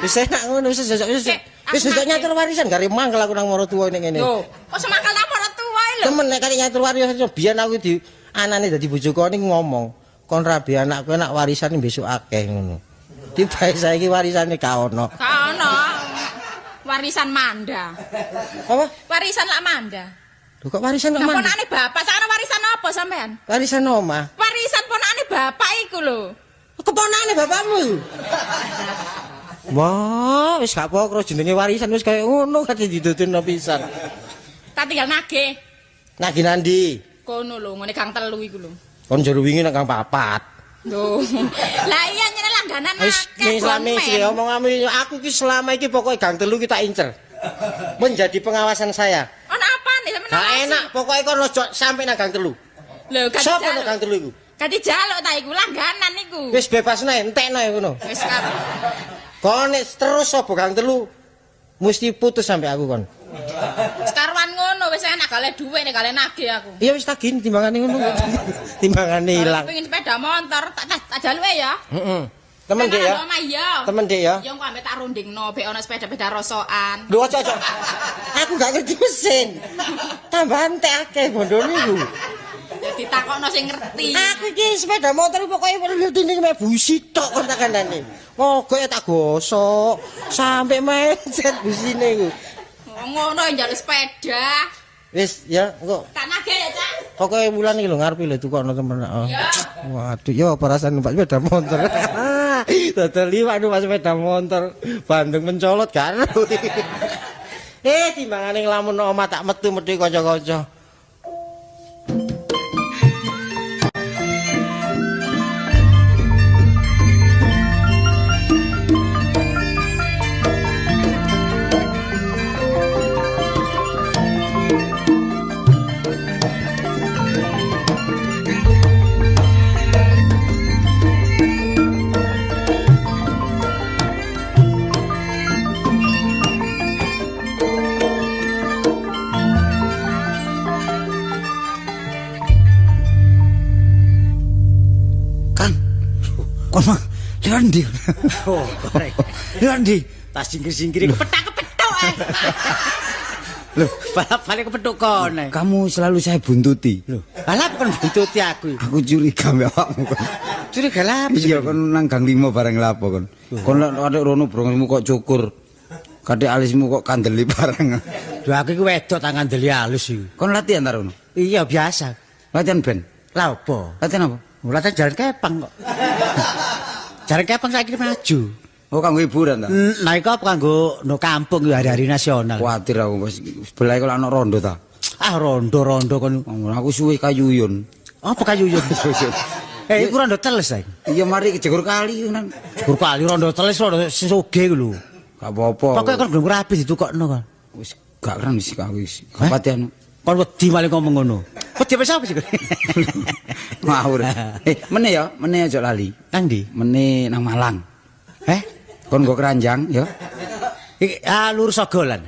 Wis enak ngono, wis wis wis nyatur warisan gare mangkel aku nang maratuwa ning ngene. Lho, kok semangkel nang maratuwa lho. Temen nek kate nyatur warisan biyen aku di anane dadi bojoku ning ngomong, kon rabi anakku enak warisan besok akeh ngono. Tibae saiki warisane gak ono. Gak ono. Warisan manda. Apa? Warisan lak manda. Lho kok warisan lak manda? Ponakane bapak, sakno warisan apa sampean? Warisan omah. Warisan ponakane bapak iku lho. Keponakane bapakmu. Wah, wis gak pokro jenenge warisan wis kaya ngono kate didudutno pisan. Tak tinggal nagih. Nagih nandi? Kono lho, ngene gang 3 iku lho. Kon jero wingi nang gang 4. Lho. Lah iya nyene langganan akeh. Wis selama iki omonganmu aku iki selama iki pokoke gang 3 ki tak incer. Menjadi pengawasan saya. Ono apane sampeyan? Gak enak, pokoke kon ojo sampe nang gang 3. Lho, gak sapa nang gang 3 iku? Gak dijaluk ta iku langganan iku. Wis bebas nae, entekno ngono. Wis kabeh. Kon nek terus sapa gang 3 mesti putus sampe aku kon. Sekaruan ngono wis enak gak oleh dhuwit nek gak oleh nagih aku. Iya wis tagih timbangane ngono. Timbangane ilang. Pengin sepeda motor tak jaluke ya. Heeh. Temen Dik ya. Temen Dik ya. Ya engko ambek tak rundingno bek ana sepeda-sepeda rosokan. Lho aja aja. Aku gak ngerti mesin. Tambah entek akeh bondone iku. Ya Ditakokno sing ngerti. Aku iki sepeda motor pokoke ngerti ning mek busi tok kon tak kandhane. Mogok ya tak gosok sampe mencet busine iku. Ngono njaluk sepeda. Wis ya, engko Tak nagih ya, Cak. pokoke wulan iki lho ngarepe lho tukokno temen. Oh. Ya. Waduh, ya apa rasane numpak sepeda motor. Dodol liwat numpak sepeda motor, Bandung mencolot kan. Timbangane nglamun omah tak metu-metu kanca-kanca. Kang. Kon mah liwat ndi? Oh, korek. Liwat ndi? Tas singkir-singkir kepethak-kepethuk eh. Loh, Balap-balik kepethuk kon. eh. kamu selalu saya buntuti. Lho, balap kon buntuti aku. Aku curiga mbek awakmu kon. Curiga lah. Iya kon nang gang 5 bareng lapo kon. Kon lek kadek rono brongosmu kok cukur. Kadek alismu kok kandeli bareng. Lho aku iku wedok tak ngandeli alus iku. Kon latihan ta rono? Iya biasa. Latihan band. Lah opo? Latihan apa? Latihan jalan kepang kok. Jalan kepang saiki maju. Oh kanggo hiburan ta? Nah iku apa kanggo no kampung ya hari-hari nasional. Kuatir aku wis sebelah iku lak ana rondo ta. Ah rondo-rondo kon. Oh, aku suwe kayuyun. Apa kayuyun? Eh iku rondo teles saiki. Iya mari kejegur kali nang. Gur kali rondo teles rondo sing sugih iku lho. Gak apa-apa. Pokoke kon gelem rapi ditukokno kon. Wis gak keren wis aku wis. Gak pati anu. Kon wedi malah ngomong ngono. Wedi apa sapa sih? Ngawur. Meneh ya, meneh aja lali. Nang ndi? Meneh nang Malang. Eh? Kon nggo keranjang ya. Iki ah lurus ogolan.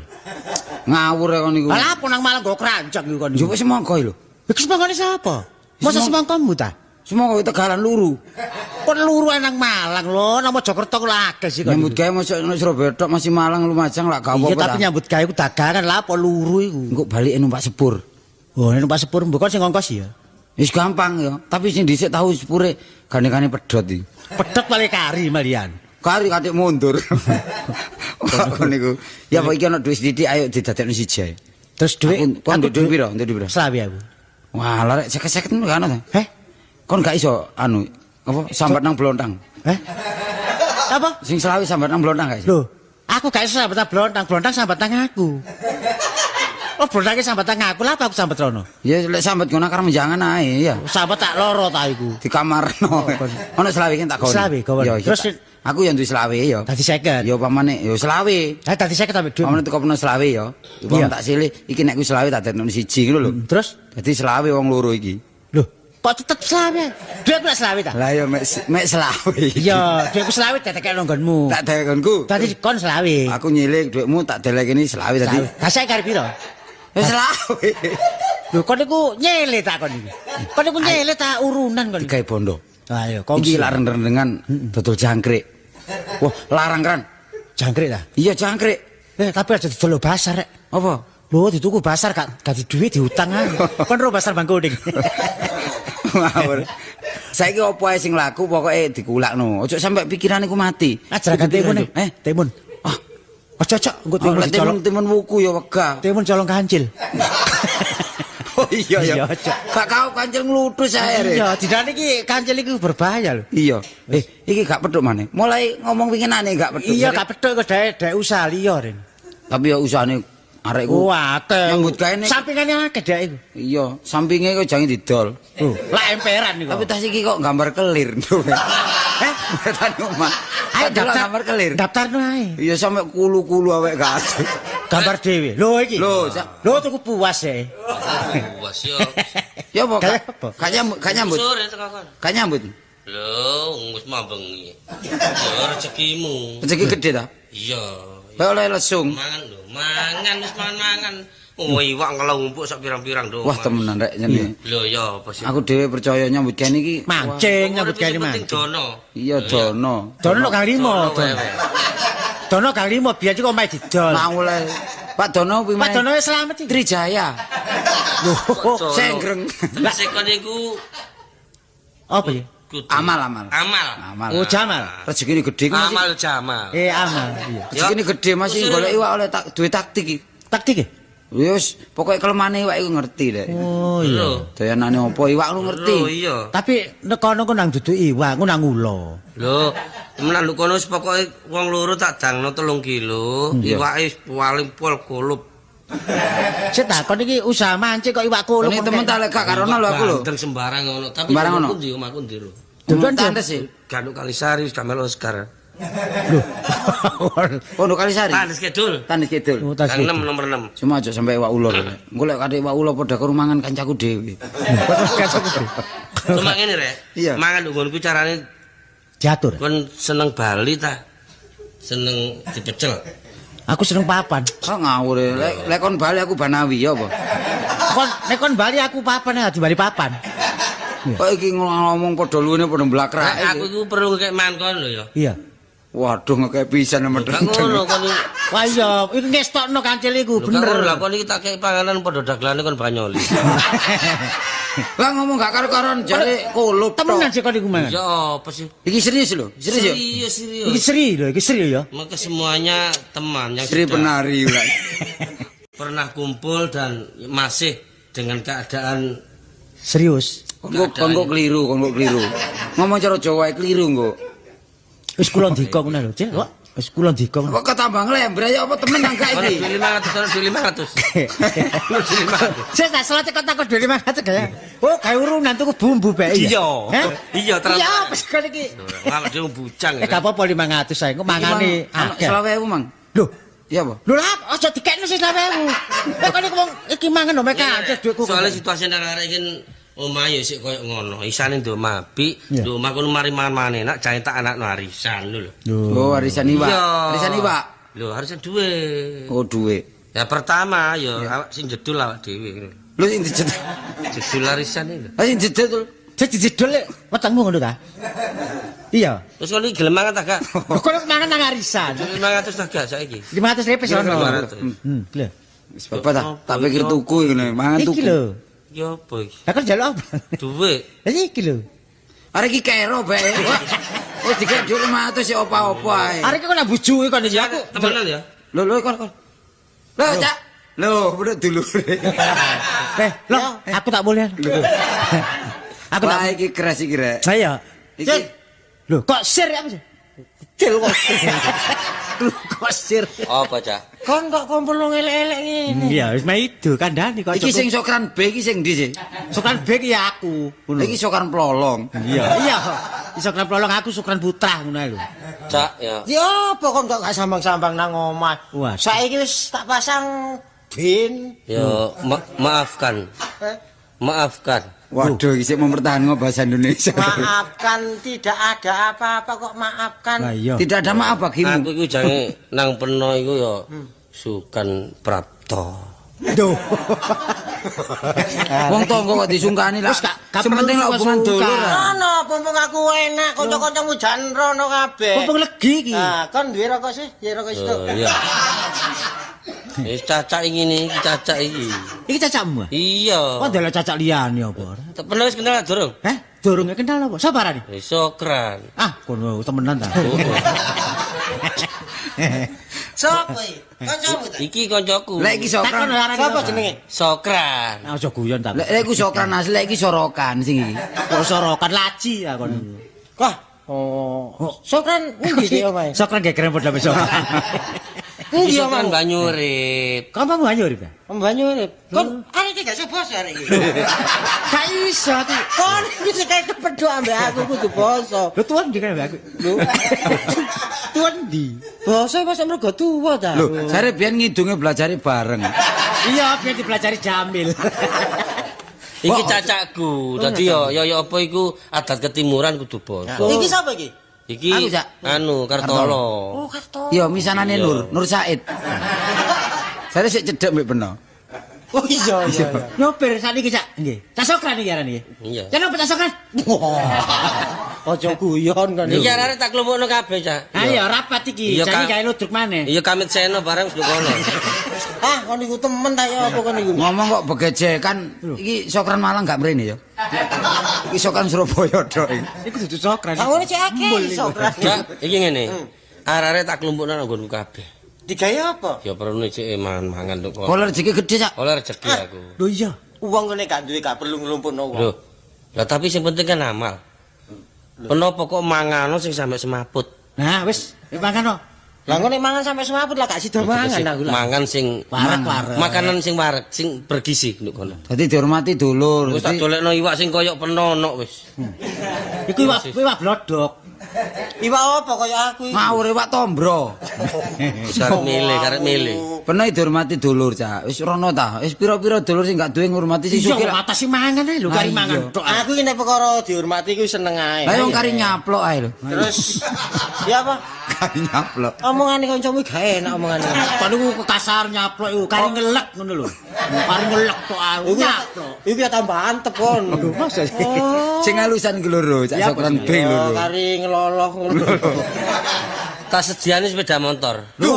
Ngawur ya kon iku. Lah apa nang Malang nggo keranjang iku kon. Njupuk semangka iki lho. Iku semangkane sapa? Masa semangkamu ta? Semangka Tegalan luru. Kon luru ae nang Malang lho, nang Mojokerto ku lho akeh sih kon. Nyambut gawe mosok nang Surabaya tok masih Malang Lumajang lak gak Iya apa-apa. tapi nyambut gawe ku dagangan lah apa luru iku. Engko balik numpak sepur. Oh, numpak sepur mbok kon sing ngongkos ya. Wis gampang ya, tapi sing dhisik tahu sepure gandengane pedhot iki. Pedhot paling kari malian. Kari katik mundur. Kok niku. Ya apa iki ana dhuwit sithik ayo didadekno siji ae. Terus dhuwit Kon ndek dhuwit piro? Ndek dhuwit piro? Selawe aku. Wah, lah rek seket-seket gak ana ta? Heh? Kon gak iso anu apa sambat nang blontang. Heh? Apa? Sing selawe sambat nang blontang gak iso. Lho, aku gak iso sambat nang blontang, blontang sambat nang aku. Oh, blontange sambat nang aku, lha apa aku sambat rono? Ya lek sambat ngono akar menjangan ae ya. Sambat tak loro ta iku. Di kamarno. Ono selawe ki tak gawe. Selawe gawe. Ya, Terus terus aku yang duwe selawe ya. Dadi 50. Ya pamane ya selawe. Ha dadi 50 ambek dhuwit. Pamane tukokno selawe ya. Upama Iya. tak silih iki nek ku selawe tak dadekno siji ngono lho. Terus Dadi selawe wong loro iki. lho, kok tetep selawe? Dhuwit lek selawe ta? Lah ya mek selawe. Iya, dhuwitku selawe dadekno nggonmu. Tak dekonku. Dadi kon selawe. Aku nyilik dhuwitmu tak delekene selawe tadi. Selawe. Lah saiki karep piro? Ya selawe. Lho kon niku nyele ta kon niku. Kon niku nyele ta urunan kon. Digawe bondo. Ayo, Iki kongsi. lak rendeng-rendengan dodol jangkrik. Wah, larang kan. Jangkrik ta? Iya jangkrik. Tapi aja didol pasar rek. Apa? Lho, dituku pasar gak di duit diutang ae. Kon ro pasar Bangkuning. Ngawur. Saiki opo ae sing laku pokoke dikulakno. Ojo sampe pikirane ku mati. Aja timun. Eh, Timun. Ah, Ojo cok, engko timun timun dicolong. timun wuku ya wegah. Timun colong kancil. Oh iya ya. Iya, Cok. Gak kau kancil nglutus ae. Rek. Iya, didane iki kancil iki berbahaya lho. Iya. Iki gak pedhok maneh. Mulai ngomong winginane gak pedhok. Iya, gak pedhok iku dhek usaha liya, Ren. Tapi ya usahane arek iku. Wah, akeh. Nyambut gawe nek Sampingane akeh dhek iku. Iya, sampinge kok jangan didol. Lho, lah emperan iku. Tapi tas iki kok gambar kelir. Eh, Wetan omah. Ayo Ayo daftar gambar kelir. Daftarno ae. Iya sampe kulu-kulu awake gak ada. Gambar dhewe. Lho iki. Lho, Lho tuku puas e. Puas yo. Ya apa? Kayak apa? Gak nyambut, gak nyambut. Sore teko kon. Gak nyambut. Lho, wis mambengi. Ya rezekimu. Rezeki gede ta? Iya. Kayak oleh lesung. Mangan lho, mangan wis mangan. Oh, iwak ngelumpuk sak pirang-pirang do. Wah, temenan rek nyene. Lho ya apa sih? Aku dhewe percaya nyambut gawe iki. Mancing nyambut gawe Penting mancing. dono. Iya dono. Dono kang limo. Dono wewe. Dono kang limo biyen kok omahe didol. Mau oleh Pak Dono piye? Pak Dono wis slamet iki. Trijaya. Lho, Senggreng. Tegese kon iku apa ya? kudu Amal, amal. Amal. Amal. Oh, Jamal. Rezekine gedhe ku masih. Amal Jamal. Amal. Iya. Rezekine gedhe masih golek iwak oleh tak duwe taktik iki. Taktik ya? Wis, pokoke kelemane iwak iku ngerti lek. Oh iya. Doyanane opo iwak lu ngerti. Lho iya. Tapi nek kono ku nang dudu iwak, ku nang ula. Lho, temenan lho kono wis pokoke wong loro tak dangno 3 kilo, iwake wis paling pol kulup. Sik ta, kon iki usaha mancing kok iwak kulup. Ini temen tak lek gak karono lho aku lho. Bandeng sembarang ngono, tapi Sembarang ngono. aku ndi omahku ndi lho. Duduan Tandes sih. Ganduk Kalisari wis damel Oscar. Oh, nduk Kalisari. Tandes Kidul. Tandes Kidul. Oh, tas Gang 6 nomor 6. Cuma aja sampai iwak ulo lho. Engko lek kate iwak ulo padha karo mangan kancaku dhewe. Cuma ngene rek. Iya. Mangan nduk nggonku carane Diatur. kon seneng Bali ta? Seneng dipecel. Aku seneng papan. Kok ngawur e. Lek lek kon bali aku Banawi ya apa? Kon nek kon Bali aku papan ya di Bali papan. Kok iki ngomong padha luwene padha mblakrak. Rek, aku iku perlu ngekek mangan kon lho ya. Iya. Waduh ngekek pisan Gak ngono kon iki. Wah iya, iku ngestokno kancil iku Lho, gak bener. ngono lah kon iki tak kei panganan padha dagelane kon banyoli. Lah ngomong gak karo-karon jare kulup tok. Temenan sih kon iku mangan. Ya apa sih? Iki serius lho, serius ya. Serius, serius. Iki seri lho, iki seri ya. Maka semuanya teman yang Sri sudah penari lah. pernah kumpul dan masih dengan keadaan Serius. Kon kok keliru, kon kok keliru. Ngomong cara Jawa ae keliru kok. Wis kula ndika ngono lho, Cil. Kok wis kula ndika ngono. Kok ketambah nglembre ya apa temen nang gak Ono iki? duit 500, ono duit 500. Ono duit 500. Sik tak selate kok takut 2500 kaya. Oh, gawe urunan tuku bumbu bae. Iya. Heh? Iya, terus. Iya, apa sih kon iki? Ngalah dhewe bujang. Eh gak apa-apa 500 ae, engko mangane akeh. 20.000 Mang. Lho, Iya apa? lho lah aja dikekno sing 20.000. Eh kon iku wong iki mangan lho mek kancil dhuwitku. Soalnya situasi nang arek iki omah ya sik koyo ngono. Isane nduk mabik, Iya. nduk omah kono mari mangan-mangan enak, jane tak anakno arisan lho lho. Oh, arisan iwak. Iya. Arisan iwak. Lho, arisan duwe. Oh, duwe. Ya pertama ya awak sing jedul awak dhewe. Lho sing dijedul. Jedul arisan iki lho. Lah sing dijedul. Jadi jedul lek wetengmu ngono ta? Iya. Terus kon iki gelem mangan ta gak? Lho kon mangan nang arisan. 500 ta gak saiki? 500 lepes ono. 500. Lho. Wis bapak ta, tak pikir tuku iki ngene, mangan Iki tuku. lho. Ya apa iki? Lah kon njaluk apa? Duit. Lah iki lho. Arek iki kero bae. Wis dikek dhuwit 500 sik opo-opo ae. Arek iki kok nak bujuki kon iki aku. Temenan ya? Lho lho kon kon. Lho, Cak. Lho, bener dulure. Eh, lho, aku tak boleh. Aku tak. Wah, iki keras iki rek. Ayo. Iki Lho, kok sir apa sih? Kecil kok. Lho, kok sir. Apa, Cak? Kon kok kumpul wong elek-elek ngene. Iya, wis maido kandhane kok. iki sing sokran B iki sing ndi sih? Sukran B ki ya aku. Ngono. Iki sokran plolong. Iya. Iya. Sukran Plolong aku Sukran Putra ngono ae lho. Cak ya. Ya apa kon kok gak sambang-sambang nang omah. Wah. Saiki wis tak pasang bin. Ya maafkan. Maafkan. Waduh, iki sik mempertahankan bahasa Indonesia. Maafkan tidak ada apa-apa kok maafkan. Lah iya. Tidak ada maaf bagimu. Aku iku jange nang peno iku ya Sukan Prapto. Duh. Wong tonggo kok disungkani lah. Wis, gak Sing penting perlu lah hubungan sungkan. dulur. Ono mumpung aku enak kanca-kancamu jan rono kabeh. Mumpung legi iki. Ah, kon duwe rokok sih? Duwe rokok situ. Oh iya. Wis cacak ngene iki cacak iki. Iki cacakmu. ah? Iya. Kok ndelok cacak liyane apa ora? Pernah wis kenal durung? Heh, durung kenal apa? Sapa arane? Wis Sokran. Ah, kono temenan ta. Sopo iki? Kancamu ta? Iki koncoku. Lek iki Takon sokran. arane. Sapa jenenge? Sokran. Ah, aja guyon ta. Lek lek iku sokran asli, lek iki sorokan sing iki. Kok sorokan laci ya kon. Wah, oh. Sokran endi iki omahe? Sokran gegeren padha besok. Endi Iki Sokran omahe? Banyurip. Kamu banyu urip ya? Banyu urip. Kon arek iki gak iso basa arek iki. Gak iso aku. Kon iki sing kayak kepedhok ambek aku kudu basa. Lho tuan ndi kan aku? Lho. Tuan ndi? Basa basa mergo tuwa ta. Lho, jare biyen ngidunge belajare bareng. Iya, biar dipelajari Jamil. Iki cacakku. Dadi ya ya ya apa iku adat ketimuran kudu basa. Iki sapa iki? Iki Aku, Cak. anu Kartolo. Oh, Karto. Iya, misanane Iya. Nur, Nur Said. Jare sik cedhek mbek Beno. Oh iya iya. Nyopir sakniki, Cak. Nggih. Cak Sokran iki arane nggih. Iya. Cak napa Cak Sokran? Aja guyon kon. Iki arek tak klumpukno kabeh, Cak. Ayo rapat iki, Iya, jane Kak. gawe ludruk maneh. Iya kamit seno bareng wis kono. Ah, kon iku temen ta ya apa kon iku? Ngomong kok begejekan, iki Sokran Malang gak mrene ya? Iki Sokran Surabaya tok iki. Iku dudu Sokran. Ah, ngono cek akeh Sokran. Cak, iki ngene. Arek-arek tak klumpukno nang nggonku kabeh. Digawe apa? Ya perlu cek mangan-mangan nduk kono. Oleh rezeki gede, Cak. Oleh rezeki aku. Lho iya. Wong ngene gak duwe gak perlu nglumpukno wong. Lho. Lah tapi sing penting kan amal. Kenapa kok mangano sing sampe semaput? Nah, wis, mangan no. Lah ngono nek mangan sampe semaput lah gak sida mangan aku lah. Mangan sing Wareg-wareg. Makanan sing wareg, sing bergizi nduk kono. Dadi dihormati dulur. Wis tak dolekno iwak sing koyok penonok wis. Iku iwak blodok. Iwak apa kaya aku iki? Ngawur iwak tombro. Wis karek milih, karek milih. Peno dihormati dulur, Cak. Wis rono ta. Wis pira-pira dulur sing gak duwe ngurmati sing Iya, sugih. lah. atase mangan ae lho, kari Lah, mangan iya. tok. Aku iki nek perkara dihormati kuwi seneng ae. Lah wong kari nyaplok ae lho. Terus ya apa? Kari nyaplok. Omongane kancamu gak enak omongane. Kon niku kekasar nyaplok iku, kari ngelek ngono lho. Kari ngelek tok ae nyaplok. Iku ya tambah antep kon. Masa sih? Sing alusan ku loro, Cak Sokran B Ya loro. kari ngeloloh ngono. Tak sediane sepeda motor. Lho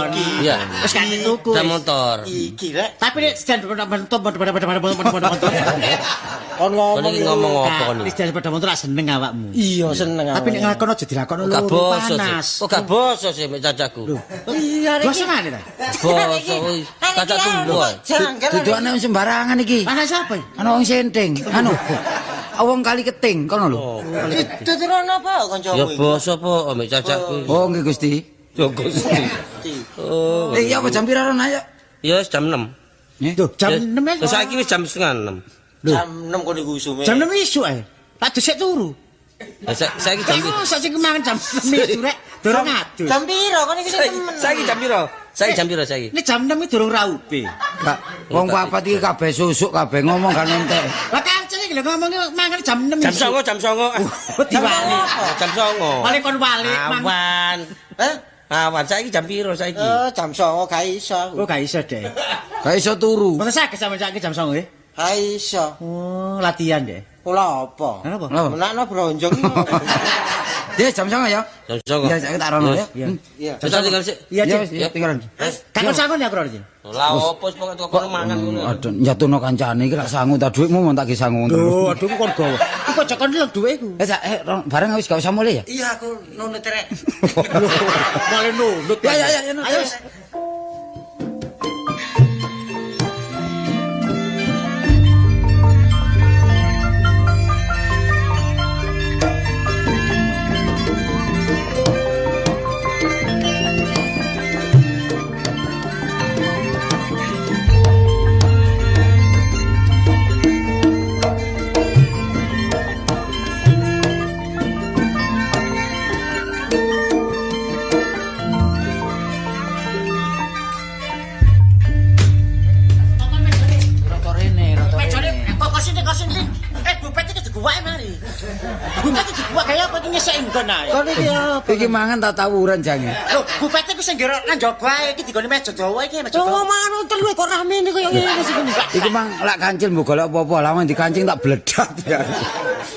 iki. Iya. Wis kan tuku. Sepeda motor. Iki rek. Tapi nek sedan bentuk bentuk. Kon Kon ngomong iki ngomong apa kon Nek iki? sedan sepeda motor lak seneng awakmu. Iya seneng Tapi nek nglakon aja dilakon Kok gak loro boso sih. panas. Kok gak boso sih mek cacaku. Iya rek. Boso maneh ta? Boso kuwi cacak tumbuh. Janggal. Dudukane wong sembarangan iki. Panas apa? Ana wong senting, anu. Wong kali keting kono lho. Tuturan apa kancamu Ya iki? boso apa mek cacakku. Oh nggih Gusti. Ya Gusti. Oh. Eh iya apa jam pira rono ayo? Ya wis jam 6. Nggih. Duh, jam 6 ae. Lah saiki wis jam 5.30. Jam 6 kon iku usume. Jam 6 isuk ae. Tak dhisik turu. Lah saiki jam Iku sak sing mangan jam 6 isuk rek, durung adus. Jam piro kon iki temen. Saiki jam piro? Saiki jam piro saiki? Ini jam 6 iki durung raupe. Gak wong papat iki kabeh susuk kabeh ngomong gak entek. Lah kancane iki lho ngomong mangan jam 6 Jam 09.00, jam 09.00. Diwali. Jam 09.00. Wale kon wale Awan. Hah? Awan saiki jam piro saiki? Eh jam 09.00 gak iso aku. Oh gak iso deh. Gak iso turu. Mboten saged sampe saiki jam 09.00 nggih. Gak iso. Oh, latihan deh. Kula apa? Kenapa? Lha apa? Menakno bronjong iki. Ya jam 09.00 ya. Jam 09.00. Ya saiki tak rono ya. Iya. Iya. Wis tak tinggal sik. Iya, Ya Cik. wis ya tinggalan. Kakon sangon ya, Kro. Cik? Lah opo wis pokoke teko mangan ngono. Aduh njatuhno kancane iki lak sangu ta dhuwitmu mon tak ki sangu terus. Lho, aduh kon gawa. Iku aja kon lho dhuwit iku. Eh Cak, bareng wis gak usah mulih ya. Iya aku nunut rek. Malah nunut. Ya ya ya. Ayo wis. Roto rene, roto Mejane kok kosine kosin lin. Eh bupet iki diguwake mari. Bupet iki diguwak kaya apa iki nyesek nggon ae. Kon iki apa? Iki mangan tak tawuran jange. Lho, bupet iku sing ngerok nang njaba ae iki digone meja dawa iki meja Wong dawa. mangan telu kok rame kaya ngene sih ngene. Iki mang lak kancil mbok golek apa-apa, lawan dikancing tak bledat ya.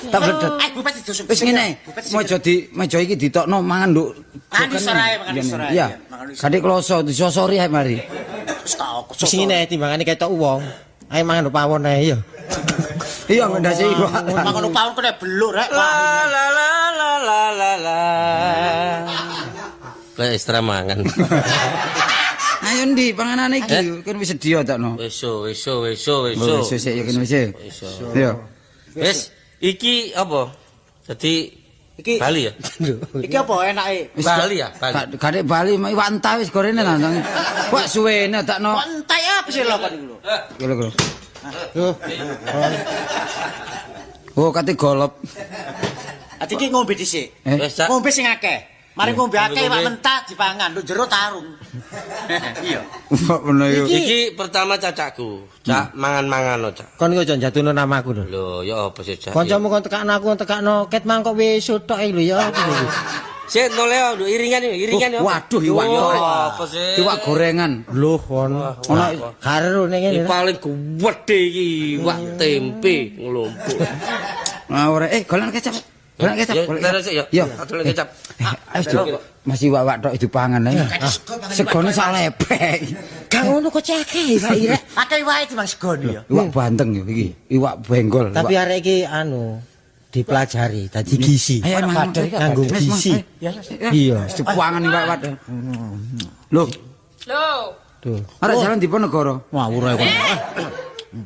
Tak bledat. Eh bupet didusuk. Wis ngene, meja di meja iki ditokno mangan nduk. Mangan isor ae, mangan isor ae. Iya. Mangan isor. Kadek kloso disosori ae mari. Wis ngene timbangane ketok wong. Ayo mangan pawon ae ya. Iya ndase iku. Mangan pawon kena beluk rek. La la la la la la la. Kayak ekstra mangan. Ayo ndi panganane iki kan wis sedia takno. Weso, weso, weso, weso. Wis sik ya kan wis. Weso. Iya. Wis iki apa? Dadi Iki Bali ya? iki apa enake? Wis Bali ya, Bali. Kadek Bali iwak entah wis gorene langsung. Wak suwene takno. Kok entek apa sih lho kon iku lho? Lho lho. Oh, kate golop. Ati iki ngombe dhisik. Eh, Wis, Cak. Ngombe sing akeh. Mari ngombe akeh iwak Ngombe. mentah dipangan, nduk jero tarung. Iya. kok ngono iku. Iki pertama cacakku. Cak mangan-mangan no, Cak. Kon iku aja njatuhno namaku lho. Lho, ya apa sih, Cak? Kancamu kon tekakno aku kon tekakno ket mang kok wis tok iki lho ya apa lho. Sik noleo nduk iringan yo, iringan yo. Waduh iwak Oh, goreng. apa sih? Iwak gorengan. Lho kon Ono karo ning Iki ngene. paling gedhe iki iwak tempe nglumpuk. ngawur. Golan kecap. Golek kecap, Ya, golek terus ya. Iya. Tak kecap. Ayo, Jo. Masih wak-wak tok dipangan ae. Segone sak lepek. Gak ngono kok cekeh Pak Irek. Akeh wae timbang segone ya. Iwak bandeng yo iki, iwak benggol. Tapi arek iki anu dipelajari dadi gizi. Ayo mangan Nganggo gizi. Iya, dipangan iwak-iwak. Lho, Lho. Tuh. arek jalan Diponegoro. Ngawur ae kono.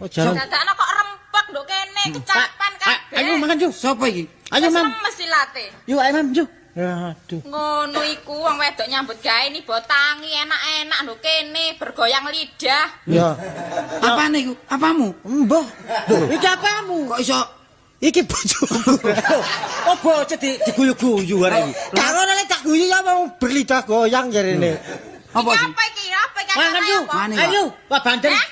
Oh jalan. Dadakno kok rempek nduk kene kecapan kabeh. Ayo mangan yuk. Sopo iki? Ayo Wis mam. lemes silate. Yuk ayo mam yuk. Aduh. Ngono iku wong wedok nyambut gawe ni botangi enak-enak nduk kene bergoyang lidah. Ya. Apane iku? Apamu? Mbah. Lho, iki apamu? Kok iso Iki bojoku. Oh bocah diguyu-guyu arek iki. Gak ngono lek tak guyu ya mau berlidah goyang jarene. apa Iki sih? apa iki? Apa iki? Mangan Acarane yuk. apa? Mani, Pak. Ayo, wah bandeng. Hah?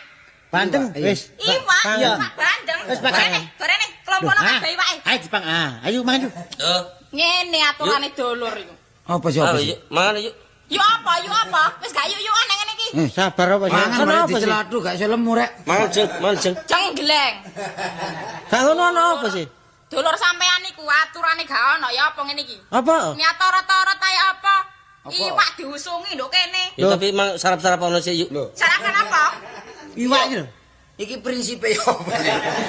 Bandeng wis. Iwak, Iya. iwak bandeng. Wis, Pak. Gorene, gorene, klompono kabeh iwake. Ayo dipang. Ah, ayo mangan yuk. Yo. Ngene aturane dulur iku. Apa sih apa Ayo, sih? yuk, mangan yuk. Yuk apa? Yuk apa? Wis gak yuk-yukan nang ngene iki. Sabar apa sih? Mangan Kenapa balik sih? dicelatu gak iso lemu rek. Mangan jeng, mangan jeng. Jenggleng. Gak ngono ana apa sih? Dulur sampean iku aturane gak ono ya apa ngene iki? Apa? Niat torot-torot ae apa? Iwak diusungi nduk kene. Ya tapi mang sarap-sarap ono sik yuk. Sarapan apa? Iwak iki lho. Iki prinsipe ya apa?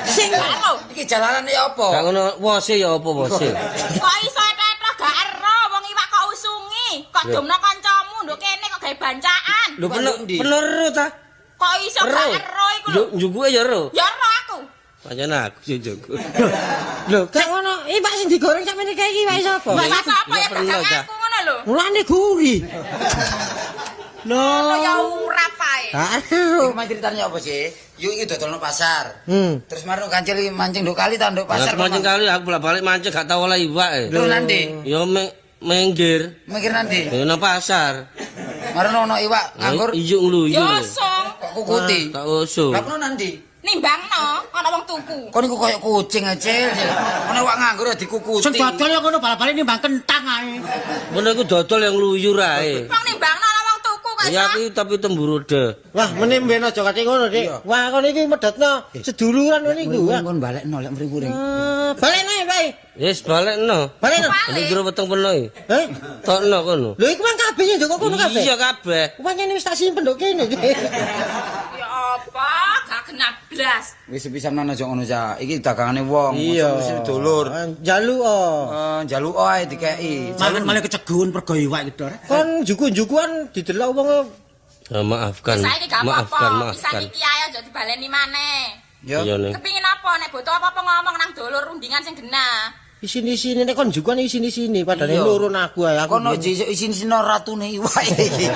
Sing ero. Iki jalanane ya apa? Gak ngono wose ya apa wose. Kok iso etok-etok gak ero wong iwak kok usungi? Kok domno kancamu nduk kene kok gawe bancaan? Lho penero ta? Kok iso gak ero iku lho? Yo njukuke ya ero. Ya ero aku. Pancen aku sing njuku. Lho, gak ngono. Iwak sing digoreng sampeyan iki iwak sapa? Iwak sapa ya Ya perlu, dagang ta. aku ngono lho. Mulane gurih. Lho ya ora pae. Gak ero. Iki mah ceritane apa sih? Yuk iki dodolno pasar. Hmm. Terus marno kancil iki mancing nduk kali ta nduk pasar. Pasar mancing kali aku bolak-balik mancing gak tau oleh iwak e. Terus nanti Yo minggir. mikir nanti. Ya nang pasar. Marno ono iwak nganggur Iyuk ngluyur. Ya song kok kukuti. Tak usung. Lah kono nanti. nimbangno ana wong tuku. Kon iku koyo kucing ae, Cil. Ono iwak nganggur ya dikukuti. Sing dodol ya ngono bal-balen nimbang kentang ae. Ngono iku dodol yang ngluyur ae. Wong nimbangno ana wong tuku kok Ya iso. aku tapi temburu de. Wah, meneh mben aja kate ngono, Dik. Wah, kono iki medhotno seduluran ngono iku. Kon kon balekno lek mring-mring. Balekno ya, Pak. Wis balekno. Balekno. Ini jero weteng peno iki. Heh? Tokno kono. Lho iku mang kabeh nduk kok kono kabeh. Iya kabeh. Pancen wis tak simpen nduk kene. Ya apa? Gak kena blas. Wis sepisan nang aja ngono cah. Iki dagangane wong, Iya. mesti dulur. Jaluk oh. Njaluk ae dikeki. Mangan malah kecegun pergo iwak iki, Dor. Kon juku-jukuan didelok wong Ya, maafkan. Saiki gak apa-apa. Maafkan, Pisan maafkan. iki ae aja dibaleni maneh. Yo. Iya nih. Kepingin apa nek butuh apa-apa ngomong nang dulur rundingan sing genah. isini-sini nek kon jukuan isini-sini padahal Iya. lurun aku ae aku. Kono isin-isino ratune iwak iki.